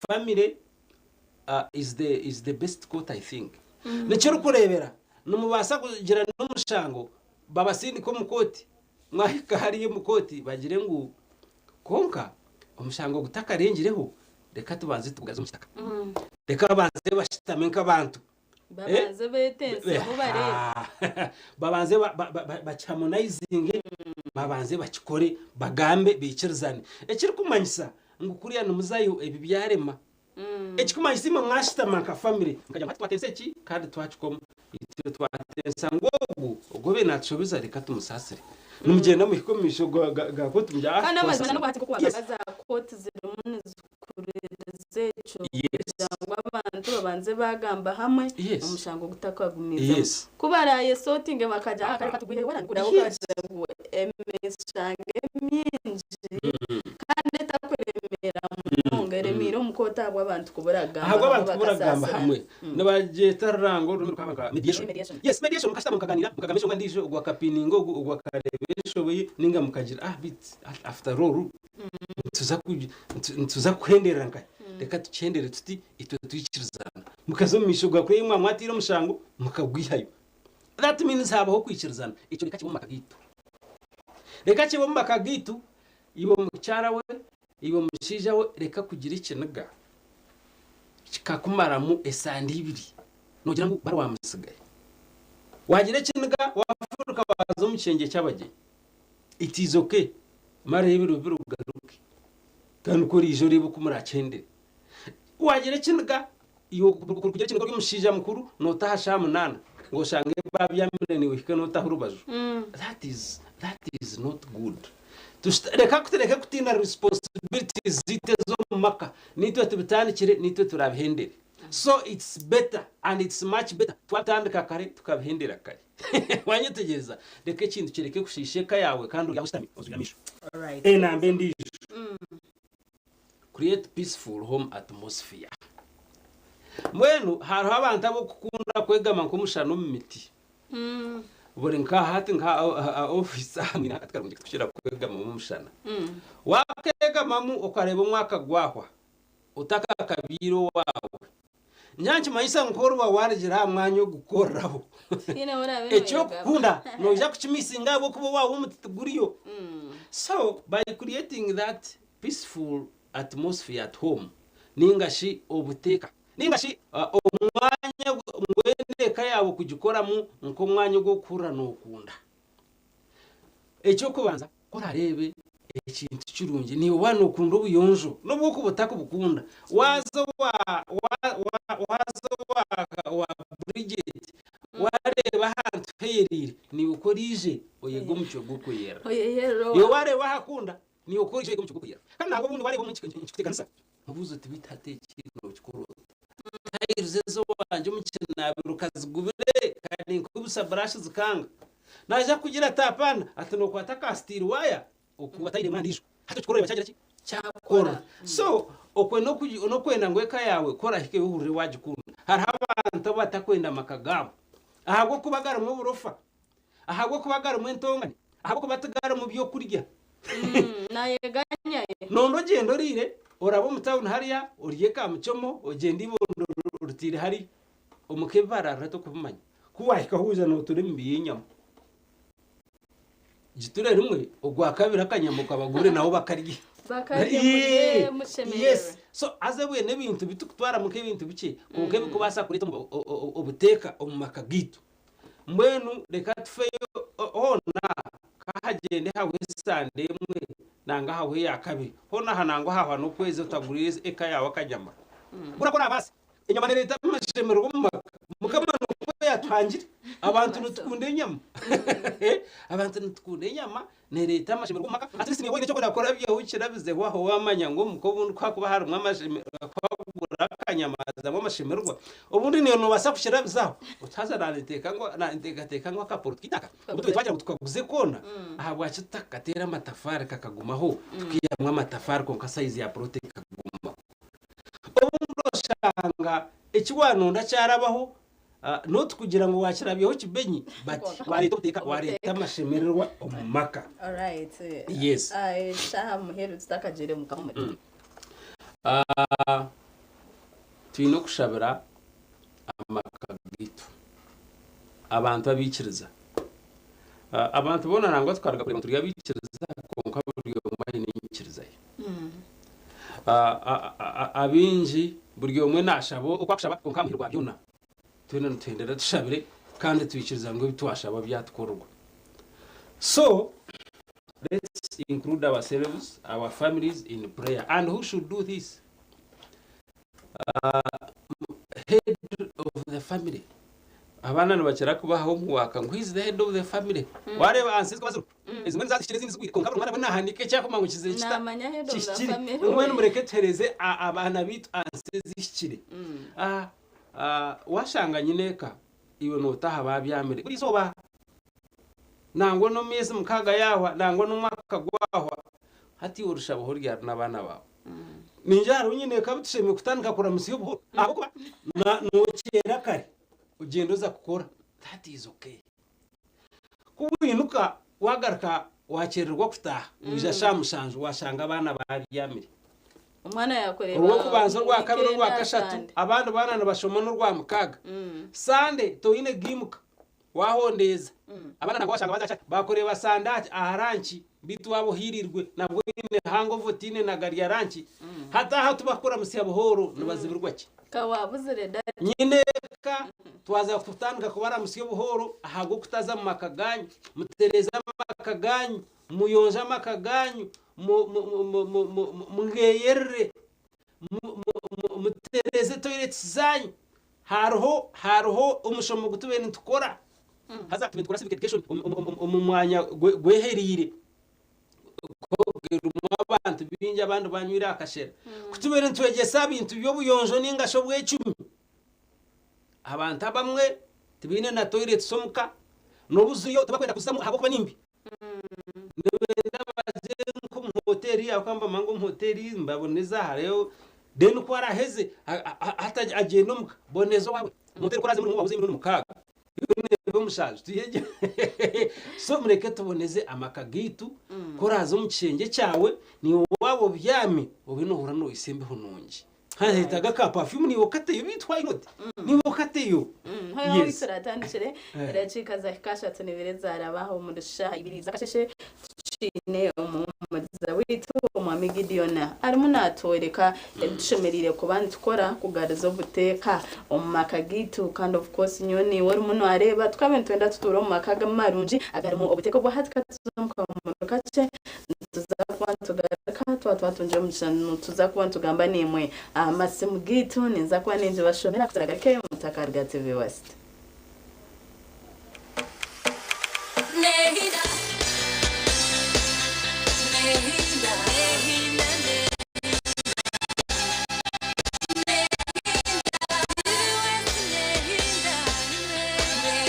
famire is the is the best court I think nikyo orikureebera nimubaasa kugira n'omushango babasindike omu kooti Mwahika hariya omu kooti bagire ngu kwonka omushango gutakarengireho reka tubanze tugugaze omu kitaka. Reka babanze bashutame nk'abantu. Babanze betenseho bareebe. Babanze bakihamonayizinge, babanze bakikore, bagambe baikirizane. Ekirikumanyisa ngu kuriya nimuzayo ebi byarema. Ekikumanyisa imwe mwashutama nka famire mukagira ngu hati twatensa eki kandi twakikoma. Itwe twatensa ngu ogu ogu obaire natushobiza reka tumusaasire. Nimugyenda muhika omu maisho ga kooti mugira ah Kandi amazima twasasira. nabwo hati nk'oku Yes. wagamba za kooti zirimu nizikuririza ekyo Yes. kugira ngu abantu babanze bagamba hamwe Yes. omushango gutakagumizamu. Yes. Ku barayesotinge bakagira ah kare katugwire Yes. okagira ngu emishango emingi kandi etakuremera munonga eremeire omu kooti ahabw'abantu kuburagamba hamwe Ahabw'abantu kuburagamba bakasaasirana. hamwe nibagyeta rurango orurimi rukaba nka mediation. Mediation. Yes, mediation mukashutama mukaganira mukagamba enshonga endiijo ogwo akapininga ogu ogwo akareeba enshobe ye ninga mukagira ah beitu after all nituza nituza kuhenderera nkahi reka tukyenderere tuti itwe twikirizana mukaza omu maisho ga kuriya ei mwamwatiire omushango mukagwihayo that means habaho okwikirizana ekyo reka kibe omu maka gaitu reka kibe omu maka gaitu Iwe mukyara we, iwe mushaija we reka kugira ekiniga kikakumaramu esande ibiri nogira ngu bari wamutsigayo. Wagira ekiniga wafuruka waza omu kishengye ky'abagyenyi it is okay marayo ebiro bibiri ogaruke kandi ku oraije oreebe oku murakyendere. Wagira ekiniga iwe kugira ekiniga ori omushaija mukuru notaha shaaha munaana ngu oshange babyamire naiwe ohike notaha orubaju that is that is not good. Reka tureke kutiina responsibilities zaitu ez'omu maka naitwe tubitandikire naitwe turabihendere. So it's better and it's much better twatandika kare tukabihendera kare. Wanyetegyereza? Reka ekintu kireke kushiisha eka yaawe kandi ori aho oshutami ozibire amaisho. Enamba endiijo. Create peaceful home atmosphere. Mbwenu hariho abantu ab'okukunda kwegama nk'omushana omu miti. Buri nka hati nka aha ofiisi aha mwine akati karungi kutukira kwegamamu omushana. Waakegamamu okareeba omwaka gwahwa otakakabiire owaawe, nyowe nikimanyisa ngu oriba waarugira aha mwanya ogu kukoreraho. Tihaine ahu oraabe Eky'okukunda noija kukimisinga ahabw'okuba owaawe omuti tiguriyo. So by creating that peaceful atmosphere at home ninga shi obuteeka ninga shi omwanya Mbwenu eka yaawe kugikoramu nk'omwanya ogw'okuhurira nookunda. Eky'okubanza, ku oraareebe ekintu kirungi, naiwe waaba nookunda obuyonjo, n'obu orikuba otarikubukunda, waaza owa waaza owa Bridget, waareeba ahantu heeyereire, naiwe ku oraije oyege omucwe gw'okweyerera. Iwe waareeba ahakunda, naiwe ku oraije oyege omucwe gw'okweyerera. Kandi nangwa obundi waareeba omuntu nikikuteganisa, Mubuuze oti, Beitu hati eki nookikora ota? Tayiruzi ez'owangye omu kinaabiro kazigubire kandi ninkubisa burashi zikanga. Naija kukugira ati, Apana, ati nookwata ka sitiiri waaya okuba tayiro emwe aha ndiijo. Hati okikora oreeba kyagira ki? Kyakora. So okwe n'okwenda ngu eka yaawe ku orahikeyo ohurire waagikunda. Hariho abantu abatakwenda maka gaabo ahabw'okuba garimu oburofa, ahabw'okuba garimu entongane, ahabw'okuba tigarimu by'okurya. Nayeganya. Nondo ogyende oriire, orabe omu tawuni hariya, orye ka muchomo, ogyende eibondo oriteire hariya. Omuka ebi baraarira tokubimanya. Ku waahikaho waija nootura emibi y'enyama. Giture rimwe, ogwakabiri akanyama okabagurire nabo bakarye. Bakarye murye mushemererwe. Yes. So haza ebwe n'ebintu bitukutwaramu nk'ebintu bikye kwonka ebikubaasa kureeta obuteeka omu maka gaitu. Mbwenu reka tufeyo hoona ka hagyende hahwe esande emwe nanga hahwe eya kabiri. Hoona aha nangwa hahwa n'okwezi otaguriire eka yaawe akanyama. Gura ku orabaase. Enyama nereeta amashemererwa omu maka. Mukama nikwo yatuhangire. Abantu nitukunda enyama. Abantu nitukunda enyama nereeta amashemererwa omu maka. At least niiwe oine ekyokwenda kukora byawe okirabizeho aho wamanya ngu omuka obundi ku hakuba harimu amashemererwa, ku wakugura akanyama hazamu amashemererwa, obundi niiwe noobaasa kukirabizaho oti haza naanteekateeka ngu akaporo keitu aka obu twagira ngu tukaguze koona, ahabwaki tutakakateera amatafaari kakagumaho tukaihamu amatafaari kwonka sayizi ya puroti ekagumaho. Obundi oshanga eki waanonda kyarabaho not kugira ngu waakirabyaho kibenyi but waareeta obuteeka waareeta amashemererwa omu maka. Alright. Yes. Eshaaha muheru tutakagiire omu kahumuri. Twine okushabira amaka gaitu. Abantu abaikiriza. Abantu boona nangwa tukaruga kureeba ngu turi abaikiriza kwonka buri omwe aine enyikiriza ye. Abaingi buri omwe naashaba oku arikushaba kwonka aha muheru gwa byona twena nituhendera tushabire kandi twikiriza ngu ebi twashaba byatukorerwa. So let's include ourselves, our families in prayer. And who should do this? Head of the family. Abaana nibakira kubaha omuwaaka ngu he is the head of the family. Wareeba ahansi ezikuba ziriho, ezimwe niza zihikire ezindi zigwire kwonka buri mwana we naahandiika eki arikumanya ngu kizire kita Naamanya head of the kihikire. family. Mbwenu mureke tuheereze abaana baitu ahansi ezihikire. Waashanga nyineeka iwe nootaha baabyamire buri izooba nangwa n'omu meezi mukaaga yaahwa nangwa n'omwaka gwahwa hati iwe orishabaho ryari n'abaana baawe? Ningira hariho nyineeka abu tushemereire kutandika kuramutsya obuhoro ahabw'okuba nookyera kare ogyenda oza kukora that is okay. Ku wiinuka waagaruka waakyererwa kutaaha waija shaaha mushanju waashanga abaana baabyamire. Omwana yakureeba Orw'okubanza, orwakabiri, weekend orwakashatu Sunday. abandi baana nibashoma n'orwamukaaga. Sande toine giimuka Wahondeeza, abaana nangwa washanga baza bakureeba sandaaki aha ranki beitu waaba ohiirirwe nabwo oine hangover otaine na garya ranki. Hati aha tibakukuramutsya buhooro nibazibirwa ki? Ka waabuzire daddy. Nyineeka twaza kutandika kubaramutsya obuhooro ahabw'okutaza mu maka gaanyu. Mutereeze amaka gaanyu, muyonje amaka gaanyu, mugeyerere, mutereeze toiletsi zaanyu. Hariho hariho omushomo ogu tubaire nitukora haza tubaire nitukora civic education omu mwanya gwehereire gurimu abantu baingi abandi banywire aha kashera. Ku tubaire nitwegyesa aha bintu by'obuyonjo nainga shi obwecumi, abantu abamwe tibaine na toilets omuka, n'obuzuyo tibakwenda kuzamu ahabw'okuba ni mbi. Nibenda baze nk'omu hoteeri ahabw'okuba nibamanya ngu omu hoteeri nibaboneza hariyo then ku araheze hati agyende omuka boneza owaawe. Omu hoteeri ku oraaze emirundi wabuza emirundi mukaaga iwe mushanju tihegye so mureke tuboneze amaka gaitu ku oraaze omu kishengye kyawe naiwe waaba obyami obe noohurira noohisa embeho nungi. Haza yetaaga aka perfume naiwe okateyo beitu why not naiwe okateyo. Hoya Yes. turatandikire edakiika zahika 32 zarabaho omuri shaaha ibiri z'akasheshe tukiine omu. Omuhumuriza waitu Omwami Gideon arimu natworeka ebitushemereire kuba nitukora kugaruza obuteeka omu maka gaitu kandi of course nyowe naiwe orimu noreeba tukaaba nitwenda tutuure omu maka marungi agarimu obuteeka obwahati katuze omu kahumuro kakye nituza kuba nitugaruka twaba twatungire omugisha nituza kuba nitugamba naimwe aha masimu gaitu ninza kuba ningibashomera kuturagaruke mutakaruga TV West. Nehinda, nehinda, nehinda,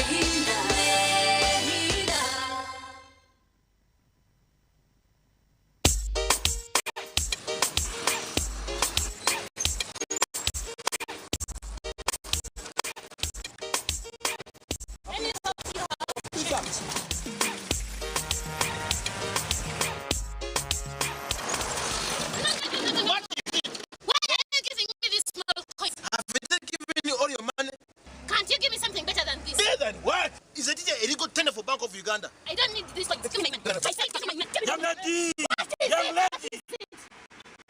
nehinda, nehinda. What is it? Why are you giving me this small coin? Have they given you all your money? Can't you give me something better than this? Better than what? Is a teacher illegal tender for Bank of Uganda? I don't need this coin. Give me my money. I said give me my money. Give me Young my money. lady! What is Young it? lady!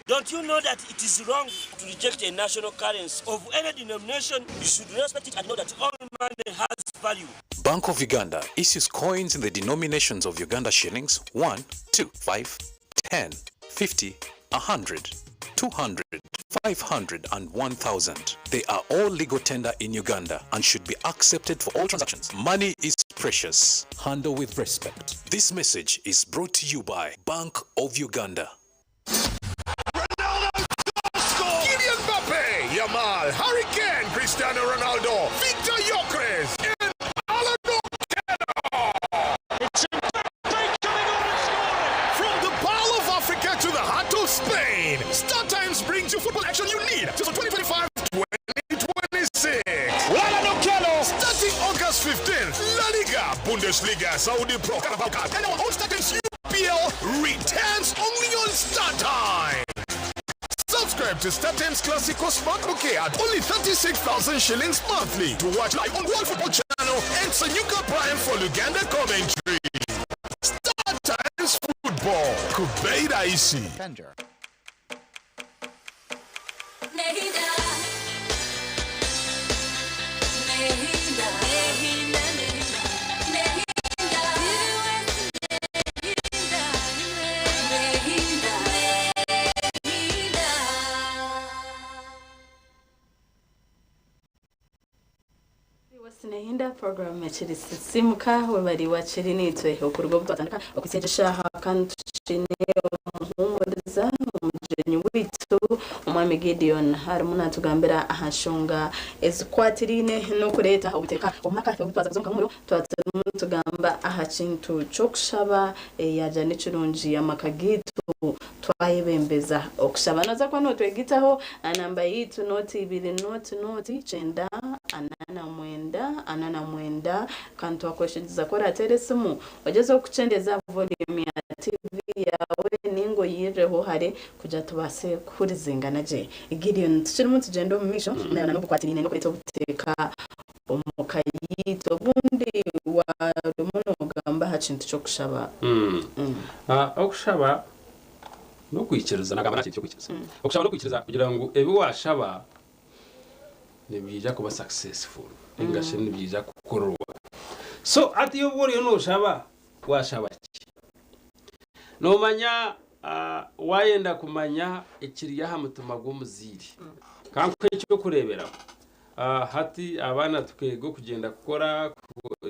Don't you know that it is wrong to reject a national currency of any denomination? You should respect it and know that all money has value. Bank of Uganda issues coins in the denominations of Uganda shillings 1, 2, 5, 10, 50, 100, 200, 500, and 1000. They are all legal tender in Uganda and should be accepted for all transactions. Money is precious. Handle with respect. This message is brought to you by Bank of Uganda. Kylian Mbappe, Yamal, Harry Kane, Cristiano Ronaldo, Victor Gyökeres, and Alan Okello. It's Mbappe coming on and scoring. From the Pearl of Africa to the heart of Spain, Star Times brings you football action you need till 2025-2026. Alan Okello, starting August 15th, La Liga, Bundesliga, Saudi Pro, Carabao Cup, and our own Star Times UPL returns only on Star Times. Subscribe to StarTimes Classico Smart Bouquet at only 36,000 shillings monthly to watch live on World Football Channel and Sanyuka Prime for Luganda commentary. Star Times Football. Kubeida Isi. Nehinda, nehinda, nehinda, nehinda, nehinda, nehinda. Sinahinda program ekiri sisimuka webari wakiri nitwe okuruga obu twatandika okusenga eshaaha kandi tukine omuhumuriza omugyenyi waitu omwami Gideon harimu natugambira aha nshonga ezikwatiraine n'okureeta obuteeka omu maka obu twaza kuza omu kahumuro twatarimu tugamba aha kintu ky'okushaba yagira nikirungi amaka gaitu twayebembeza okushaba noza kuba notwegitaho namba yitu noti ibiri noti noti 9 49 49 kandi twakweshegeza ko orateera esimu ogyeze okukyendeza volume ya TV yawe ninga oyireho hare kugira tubaase kuhurizingana gye. Gideon tukirimu tugyenda omu maisho nayo n'obukwatiraine n'okureeta obuteeka omu ka yitu obundi warimu nogamba aha kintu ky'okushaba. Okushaba n'okwikiriza nagamba nta kintu ky'okwikiriza. Okushaba n'okwikiriza kugira ngu ebi washaba nibyija kuba successful ninga shi nibyija kukorwa. So ati iyo obwo oriyo noshaba washaba ki? Nomanya wayenda kumanya ekiri aha mutima gw'omuziire. Kankuhe ekyokureeberaho. Hati abaana tukeega okugyenda kukora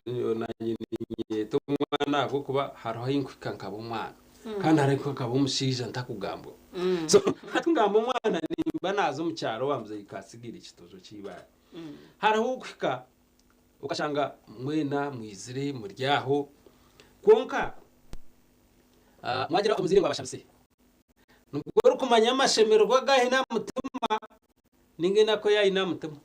nanye niinyeta omwana ahabw'okuba hariho ahi nkuhika nkaba omwana. Kandi hariho ahi nkuhika nkaba omushaija ntakugambwaho. So hati ngamba omwana nimba naaza omu kyaro owa muzeeyi kasigire ekitojo ky'eibaare. Hariho okuhika okashanga mwena mwizire muri aho kwonka mwagira omuziire ngu abashabise. Nibwo orikumanya amashemererwa agu aine aha mutima ninga enaku ei aine aha mutima.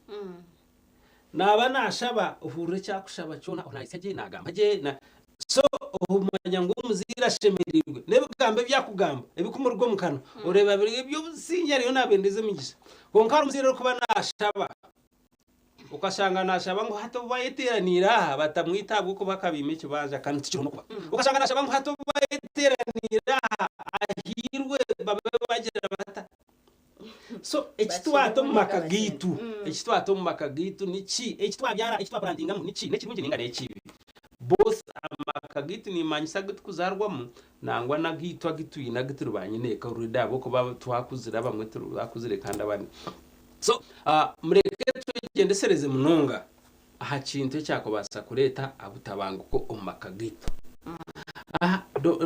Naaba naashaba ohurira eki akushaba kyona nahitsya gye nagamba gye na so omanya ngu omuziire ashemereirwe n'ebigambo ebi akugamba ebikumuruga omu kanwa oreeba biri eby'obusingye ariyo nabendeza emigisha. Kwonka hari omuziire orikuba naashaba okashanga naashaba ngu hati obu bayeteeraniire aha batamwita ahabw'okuba akabiima ekibanja kandi tikiriho n'okuba. Okashanga naashaba ngu hati obu bayeteeraniire aha Bashobiirwe babe bagira bata? So ekitwata omu maka gaitu, ekitwata omu maka gaitu niki? Eki twabyara, eki twapurantingamu niki? N'ekirungi ninga n'ekibi? Both amaka gaitu nimanyisa agu turikuzaarwamu nangwa n'agaitu agu twine agu turi banyineeka already ahabw'okuba twakuzire abamwe bakuzire kandi abandi. So mureke twegyendesereze munonga aha kintu ekyakubaasa kureeta obutabanguko omu maka gaitu.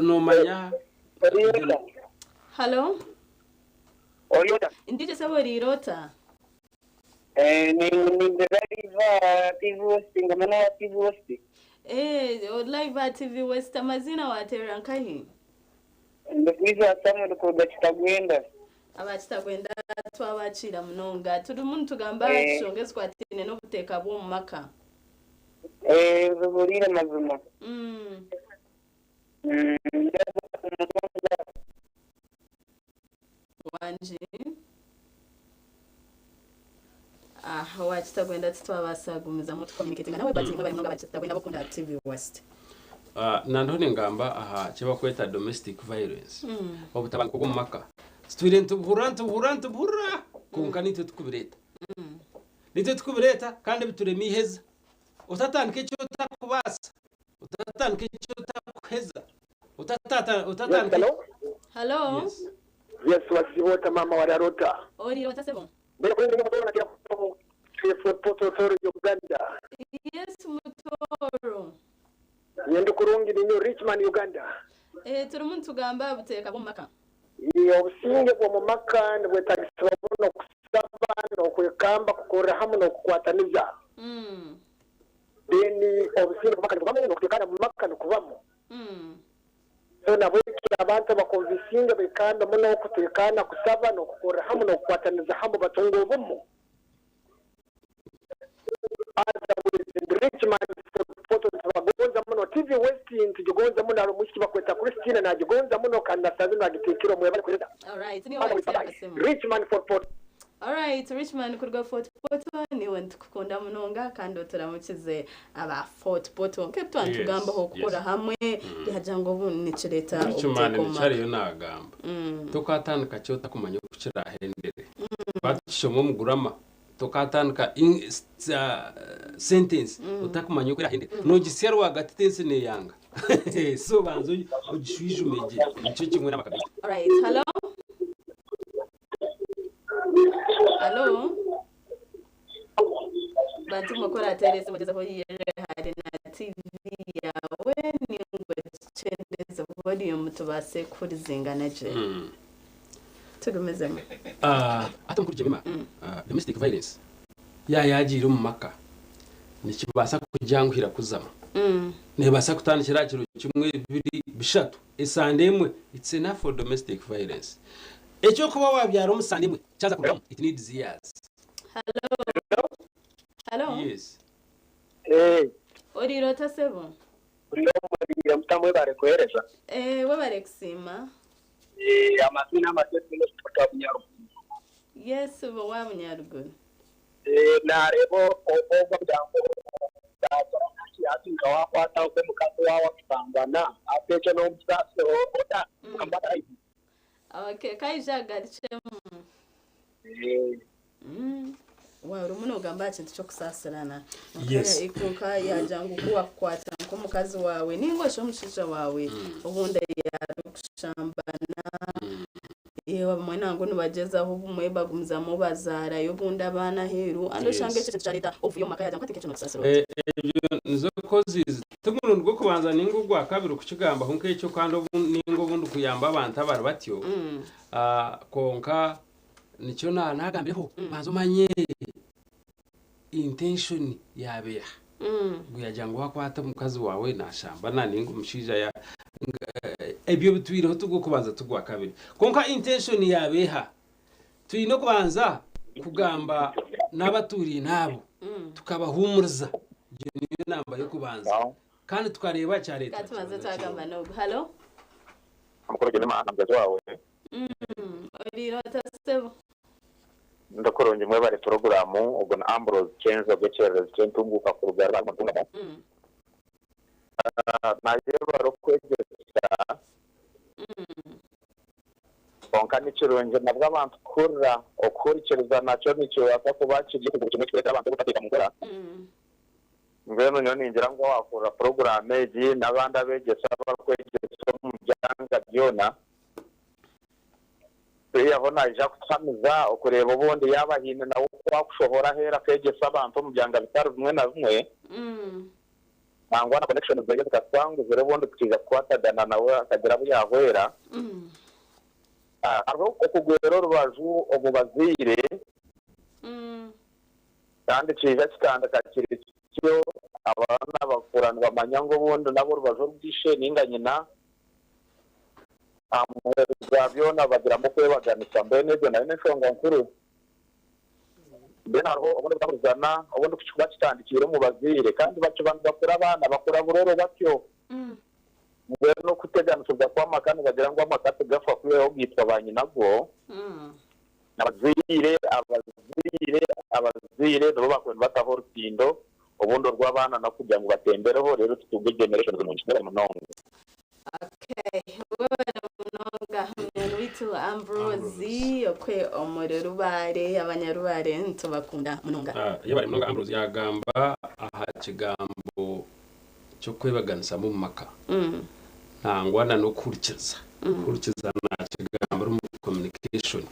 Noomanya. Halo. Ori ota? Ndi gye sebo oriire ota? Eh, ni ni live aha TV West ngoma n'eya TV West. Eh, ori live aha TV West amaziina wateerera nkahi? Ndi Kwizera Samuel kuruga Kitagwenda. Aba Kitagwenda twabakiira munonga. Turimu nitugamba aha Eh. kishonga ezikwataine n'obuteeka bw'omu maka. Eh, nzihuriire mazima. Wangi. Ah, owa Kitagwenda titwabaasa kugumizamu tucommunicatinga nawe but imwe bari munonga aba Kitagwenda abakunda TV West. Ah, nandiho ningamba aha kibakweta domestic violence obutabanguko bw'omu maka. Tutwire nitubuhurira nitubuhurira nitubuhurira kwonka nitwe tukubireeta. Nitwe tukubireeta kandi biturema eiheza. Otatandika eki otakubaasa, otatandika eki otakuheza, otatata otatandika Yes, hello? Hello? Yes. Yes, wasiba ota mama warara ota? Oriire ota sebo? Mbere kuri ndimo kubona kira Fort Portal Authority Uganda. Yes Mutoro. Nyendo kurungi ninyo Richman Uganda. Eh, turimu nitugamba aha buteeka bw'omu maka. Iye obusinge bw'omu maka nibwetagisibwa muno kusaba n'okwekamba kukorera hamwe n'okukwataniza. Then obusinge bw'omu maka nibubamu n'okutekana mu maka nikubamu. So nabweki abantu abakonvisinga bekamba muno okutekana kusaba n'okukorera hamwe n'okukwataniza hamwe batunga obumu. Richman Fort Portal tubagonza muno TV West ntugigonza muno hari omwishiki bakweta Christina nagigonza muno kandi nasaze nagitekera omwebale kuheza. Alright, niwe wateera akasimu. Richman Fort Portal. Alright, Richman kuruga Fort Portal niwe nitukukunda munonga kandi oturamukize aba Fort Portal. Nk'ebi twatugambaho okukora hamwe yagira ngu obu nikireeta Richman obuteeka omu nikyo maka. ariyo naagamba. Tokatandika ki otakumanya oku kirahendere. Batukishoma omu gurama tokatandika in- s- sentence otakumanya oku erahendere. Nogisya rwagati tense neyanga. So banza ogishwijume gye. Nikyo kimwe n'amaka gaitu. Alright, hello? Hello? Bantu mukora atereze mugezeho yere hari na TV yawe ningwe tucendeze volume tubase kurizingana gye. Tugumizemu. Ah, ate mukuru Jemima, domestic violence yayagiire omu maka nikibaasa kugyanguhira kuzamu. Nebaasa kutandikira aha kiro kimwe bibiri bishatu esande emwe it's enough for domestic violence. Ekyokuba wabyara omu sande emwe kyaza kurugamu it needs years. Hello? Hello? Yes. Eh, Oriire ota sebo? uriya mutamu webare kuhereza. Eh, webare kusiima. Eh, amazina amatete n'okutuka Bunyaruguru. Yes, bo wa Bunyaruguru. Eh, nareba obwo bwangu ati nga wakwata okwe mukazi wawe akutangana ate ekyo n'omusaasi oda mukambata Okay, kaija agarukiremu. Wa orimu nogamba aha kintu ky'okusaasirana. Yes. Konka yagira ngu ku wakukwata nk'omukazi waawe ninga shi omushaija waawe obundi yarikushambana abamwe nangwa nibagyezaho obumwe bagumizamu bazaarayo obundi abaana aheeru and oshanga ekyo kintu kyareeta obuvuyo omu maka yagira ngu hati nk'ekyo nokusaasira ota. Eh, ebyo nizo causes tumurundi gw'okubanza ninga ogwa kabiri kukigambaho nk'ekyo kandi ninga obundi kuyamba abantu abari batyo. Ah, konka nikyo nagambireho banza omanye intention yabeha. Ngu yagira ngu wakwata omukazi waawe nashambana ninga omushaija ya ebyo bitwireho tugw'okubanza tugwa kabiri konka intention yabeha twine okubanza kugamba n'abaturiire n'abo tukabahumuriza. Egyo niyo namba y'okubanza kandi tukareeba kyareta Katubanze twagamba n'ogu. Hello? Amakuru Jemima na mugenzi wawe. Oriire ota sebo? Ndakurungi mwebare porogaramu ubwo na Ambrose Chenzo gw'ekyererezi ky'entunguka kuruga Rwanda. Naye barokwegesa Konka ni kirungi nabwo abantu kuhurira, okuhurikiriza nakyo nikibaasa kuba kiri ekizibu kimwe ekirikureetera abantu obutateeka mu nkora. Mbwenu nyowe ningira ngu waahurira puroguraamu egi n'abandi abeegyesa abarikwegyesa omu byanga byona, kwihaho naija kutuhamiza okureeba obundi yaaba haine nawe oku waakushohora aheeru akeegyesa abantu omu byanga bitari bimwe na bimwe. Nangwa na connections zeye zikatwanguzira obundi tukaija kukwatagana nawe akagira abu yahwera. Hariho okugwera orubaju omu bazaire kandi kiija kitandika kiri kityo abaana bakura nibamanya ngu obundi nabo orubaju orwa ishe ninga nyina aha muheru gwa byona bagiramu okwebaganisa mbwenu egyo nayo n'enshonga nkuru. Mbwenu hariho obundi obutahurizana obundi ku kikuba kitandikiire omu bazaire kandi bakiba nibakura abaana bakura buroro batyo. Mbwenu okuteganisibwa kw'amaka nibagira ngu amaka tigafa kwihaho gaitwa ba nyinago. Abazaire, abazaire, abazaire nibo bakuba nibataho orutindo obundi orw'abaana n'okugira ngu batembereho reero tutunge generations nungi. Mwebare munonga. Okay, webale munonga munywani waitu Ambrose okwe omuri Rubare, abanyarubare nitubakunda munonga. Ah, yebare munonga Ambrose yagamba aha kigambo ky'okwebaganisamu omu maka nangwa na n'okuhurikiriza. Kuhurikiriza nakigambira omu communication,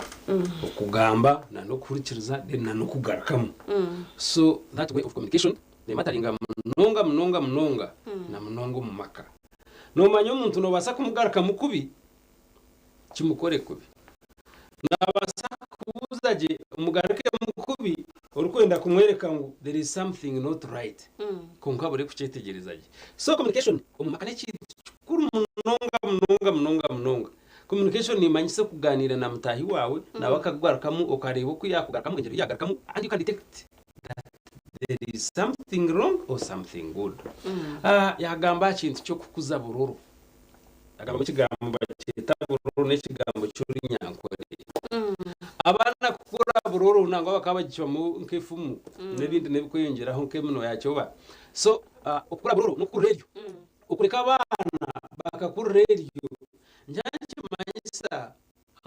okugamba na n'okuhurikiriza then na n'okugarukamu. So that way of communication nemataringa munonga munonga munonga na munonga omu maka. Noomanya omuntu noobaasa kumugarukamu kubi, kimukore kubi. Naabaasa kukubuuza gye omugarukemu kubi orikwenda kumworeka ngu there is something not right kwonka abure kukyetegyereza gye. So communication omu maka n'ekintu kikuru munonga munonga munonga munonga. Communication neemanyisa okugaaniira na mutaahi waawe nawe akakugarukamu okareeba oku yaakugarukamu engyero ei yaagarukamu and you can detect that there is something wrong or something good. Ah, yagamba aha kintu ky'okukuza buroro. Yagamba ngu ekigambo bakyeta buroro n'ekigambo ky'orunyankore. Abaana kukura buroro nangwa bakaba bagicwamu nk'efumu n'ebindi n'ebikweyongyeraho nk'eminwa ya kyoba. So ah, okukura buroro n'okukurira eryo. Okureka abaana bakakurira eryo nikyo nikimanyisa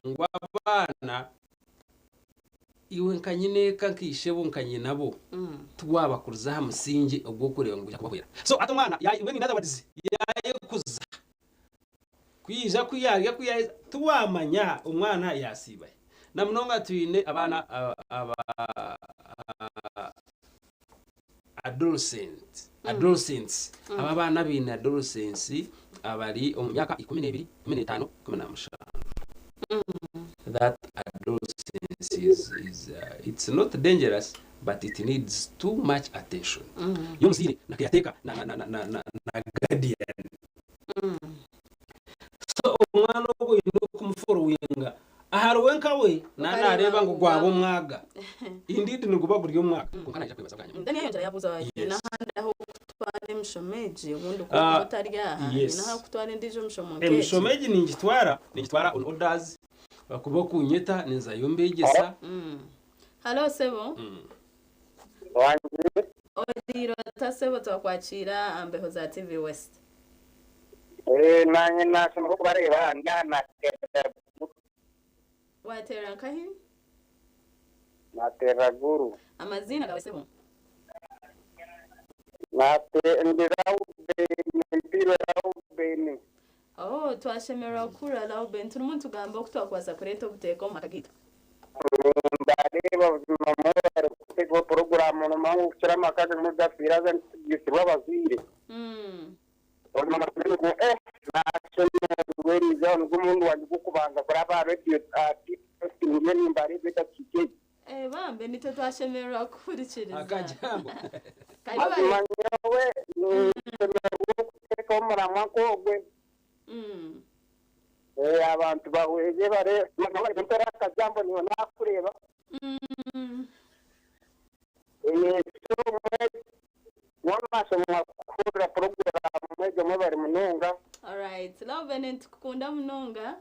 ngu abaana Iwe nka nyineeka, nka ishebo, nka nyinabo, tiwabakuriza aha musingye ogw'okureeba ngu nibaija kubahwera. So hati omwana ya, mbwenu in other words, yaayekuza, ku yaija, ku yaarya, ku yaaheza, tiwamanya omwana yaasiiba hi. Na munonga twine abaana aba adolescent, adolescents, aba abaana abaine adolescence abari omu myaka 12, 15, 17. That adolescence is, is uh, it's not dangerous but it needs too much attention. Y'omuzaire na caretaker na, na, na, na, na, na, na guardian. So omwana ogwo oine okumuforowinga ahariwe nkawe na nareeba ngu gwaba omwaga. Indeed niguba guri omwaga kwonka naija kwebaza bwanyima. Then yayongyera yabuuza Yes. nyine ahandi ah'okutwara emishomo egi obundi ku Ah, orikuba otari aha yes. nyine ah'okutwara endiijo emishomo nk'egi? Emishomo egi ningitwara, ningitwara on orders, bakuba okunyeta ninzayo mbegyesa. Halo sebo. Wangi. Oriire ota sebo twakwakiira aha mbeho za TV West. Eh, nanye nashemererwa okubareeba ndi aha nateerera Gulu. Wateerera nkahi? Nateerera Gulu. Amaziina gaawe sebo? Nate ndi Rauben, mpiirwe Rauben. Oh, twashemererwa kukuhurira Rauben. Turimu nitugamba oku twakubaasa kureeta obuteeka omu maka gaitu. Nimbareeba buzima mwebare kuteekaho puroguraamu noomanya ngu kukira amaka agamwe gafiire haza nitugiisibwa abazaire. Buzima ngu eh nashemererwa eriizooba nigwo murundi gwangye gw'okubanza kuraba aha radio aha TVS ndiyo nimbareeba edakiika egi. Eh bambe nitwe twashemererwa kukuhurikiriza. Akajambo. Mazima nyowe ninshemererwa okuteekaho omuramwa nk'ogwe. Eh, abantu bahweze bare mpera akajambo niwe nakureeba. Eh, so mwe mwamaso mwakuhurira puroguramu egyo mwebare munonga. Alright, Lauben nitukukunda munonga.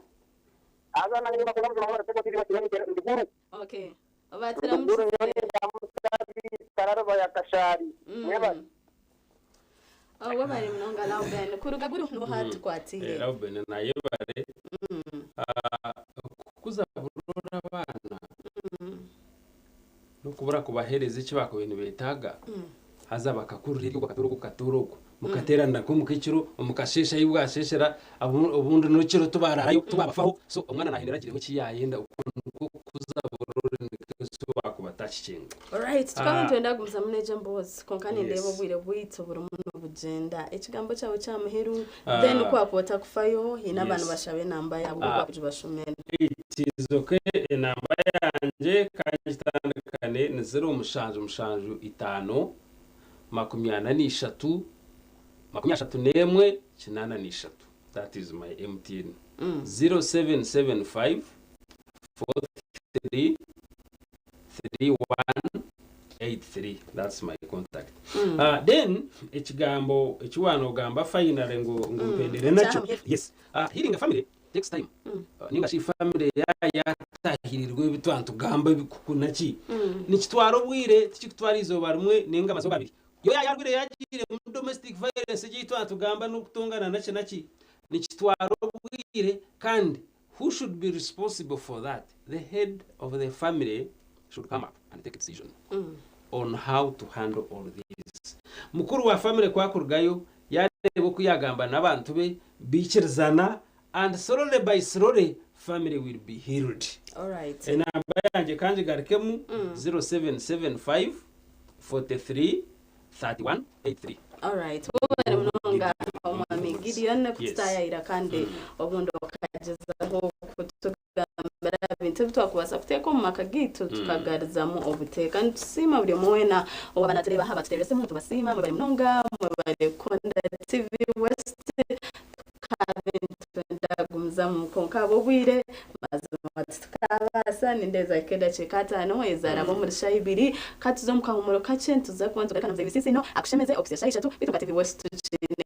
Haza nanye nimbakunda buzima mwebare kuteekaho TV West ndi Gulu. Okay. Obaatira Ndi Gulu nyowe mukize. nindamusa Kararaba ya Kashari. Mwebare. Oh, webare munonga Lauben. Kuruga Gulu niho hatukwatiire. Lauben nayebare. Ah, okukuza Okubura kubaheereza eki baakubaire nibeetaaga, haza bakakurira eryo bakatoora oku okatoora oku, mukateeranira nk'omuka ekiro, omu kasheeshe ahi bwasheeshera, obundi n'ekiro tibaaraarayo, tibaabafaho, so omwana naahendera agireho eki yaayenda, okwo nikwo kukuza burore nikwo eki baakuba batakikyenga. Alright, tukaba nitwenda kugumizamu n'egyo emboozi kwonka nindeeba Yes. obwire bwaitu burimu nibugyenda. Ekigambo kyawe kya muheru, then ku wakuba otakufayo, haine abantu Yes. bashaba enamba yaabo bakugibashomera. It is okay, enamba yangye kangitandikane ni 0775 43 31 83 that is my MTN 0775 43 3183 that's my contact. Then ekigambo eki waanogamba finally ngu ngu mpendere nakyo yes healing a family takes time. Ninga shi family yatahirirwa ebi twantugamba ebikuku naki nikitwara obwire tikikutwara izooba rimwe ninga amazooba abiri yo yayarwire yagiire omu domestic violence egi ei twantugamba n'okutongana naki naki nikitwara obwire kandi who should be responsible for that the head of the family should come up and take a decision on how to handle all this mukuru wa family ku akurugayo yareeba oku yagamba n'abantu be baikirizana and slowly by slowly family will be healed. Alright. Enamba yangye kangigarukemu 0775 43 31 83. Alright, webare munonga omwami Gideon kututayayira kandi obundi okagyezaho kutugambira ebintu ebi twakubaasa kuteeka omu maka gaitu tukagarizamu obuteeka. Nitusiima buri omwe weena owaaba natureeba aha batuteerera esimu nitubasiima mwebare munonga mwebare kukunda TV West Tukaaba nitwenda kugumizamu kwonka ahabw'obwire mazima titukabaasa. Nindeeba zahika edakiika ataano ezaraba omuri shaaha ibiri. Ka tuze omu kahuumuro kakye nituza kuba nitugaruka na Muzeeyi Bisiisino akushemeze okuhitsya shaaha ishatu. Beitu nka TV West tukiine.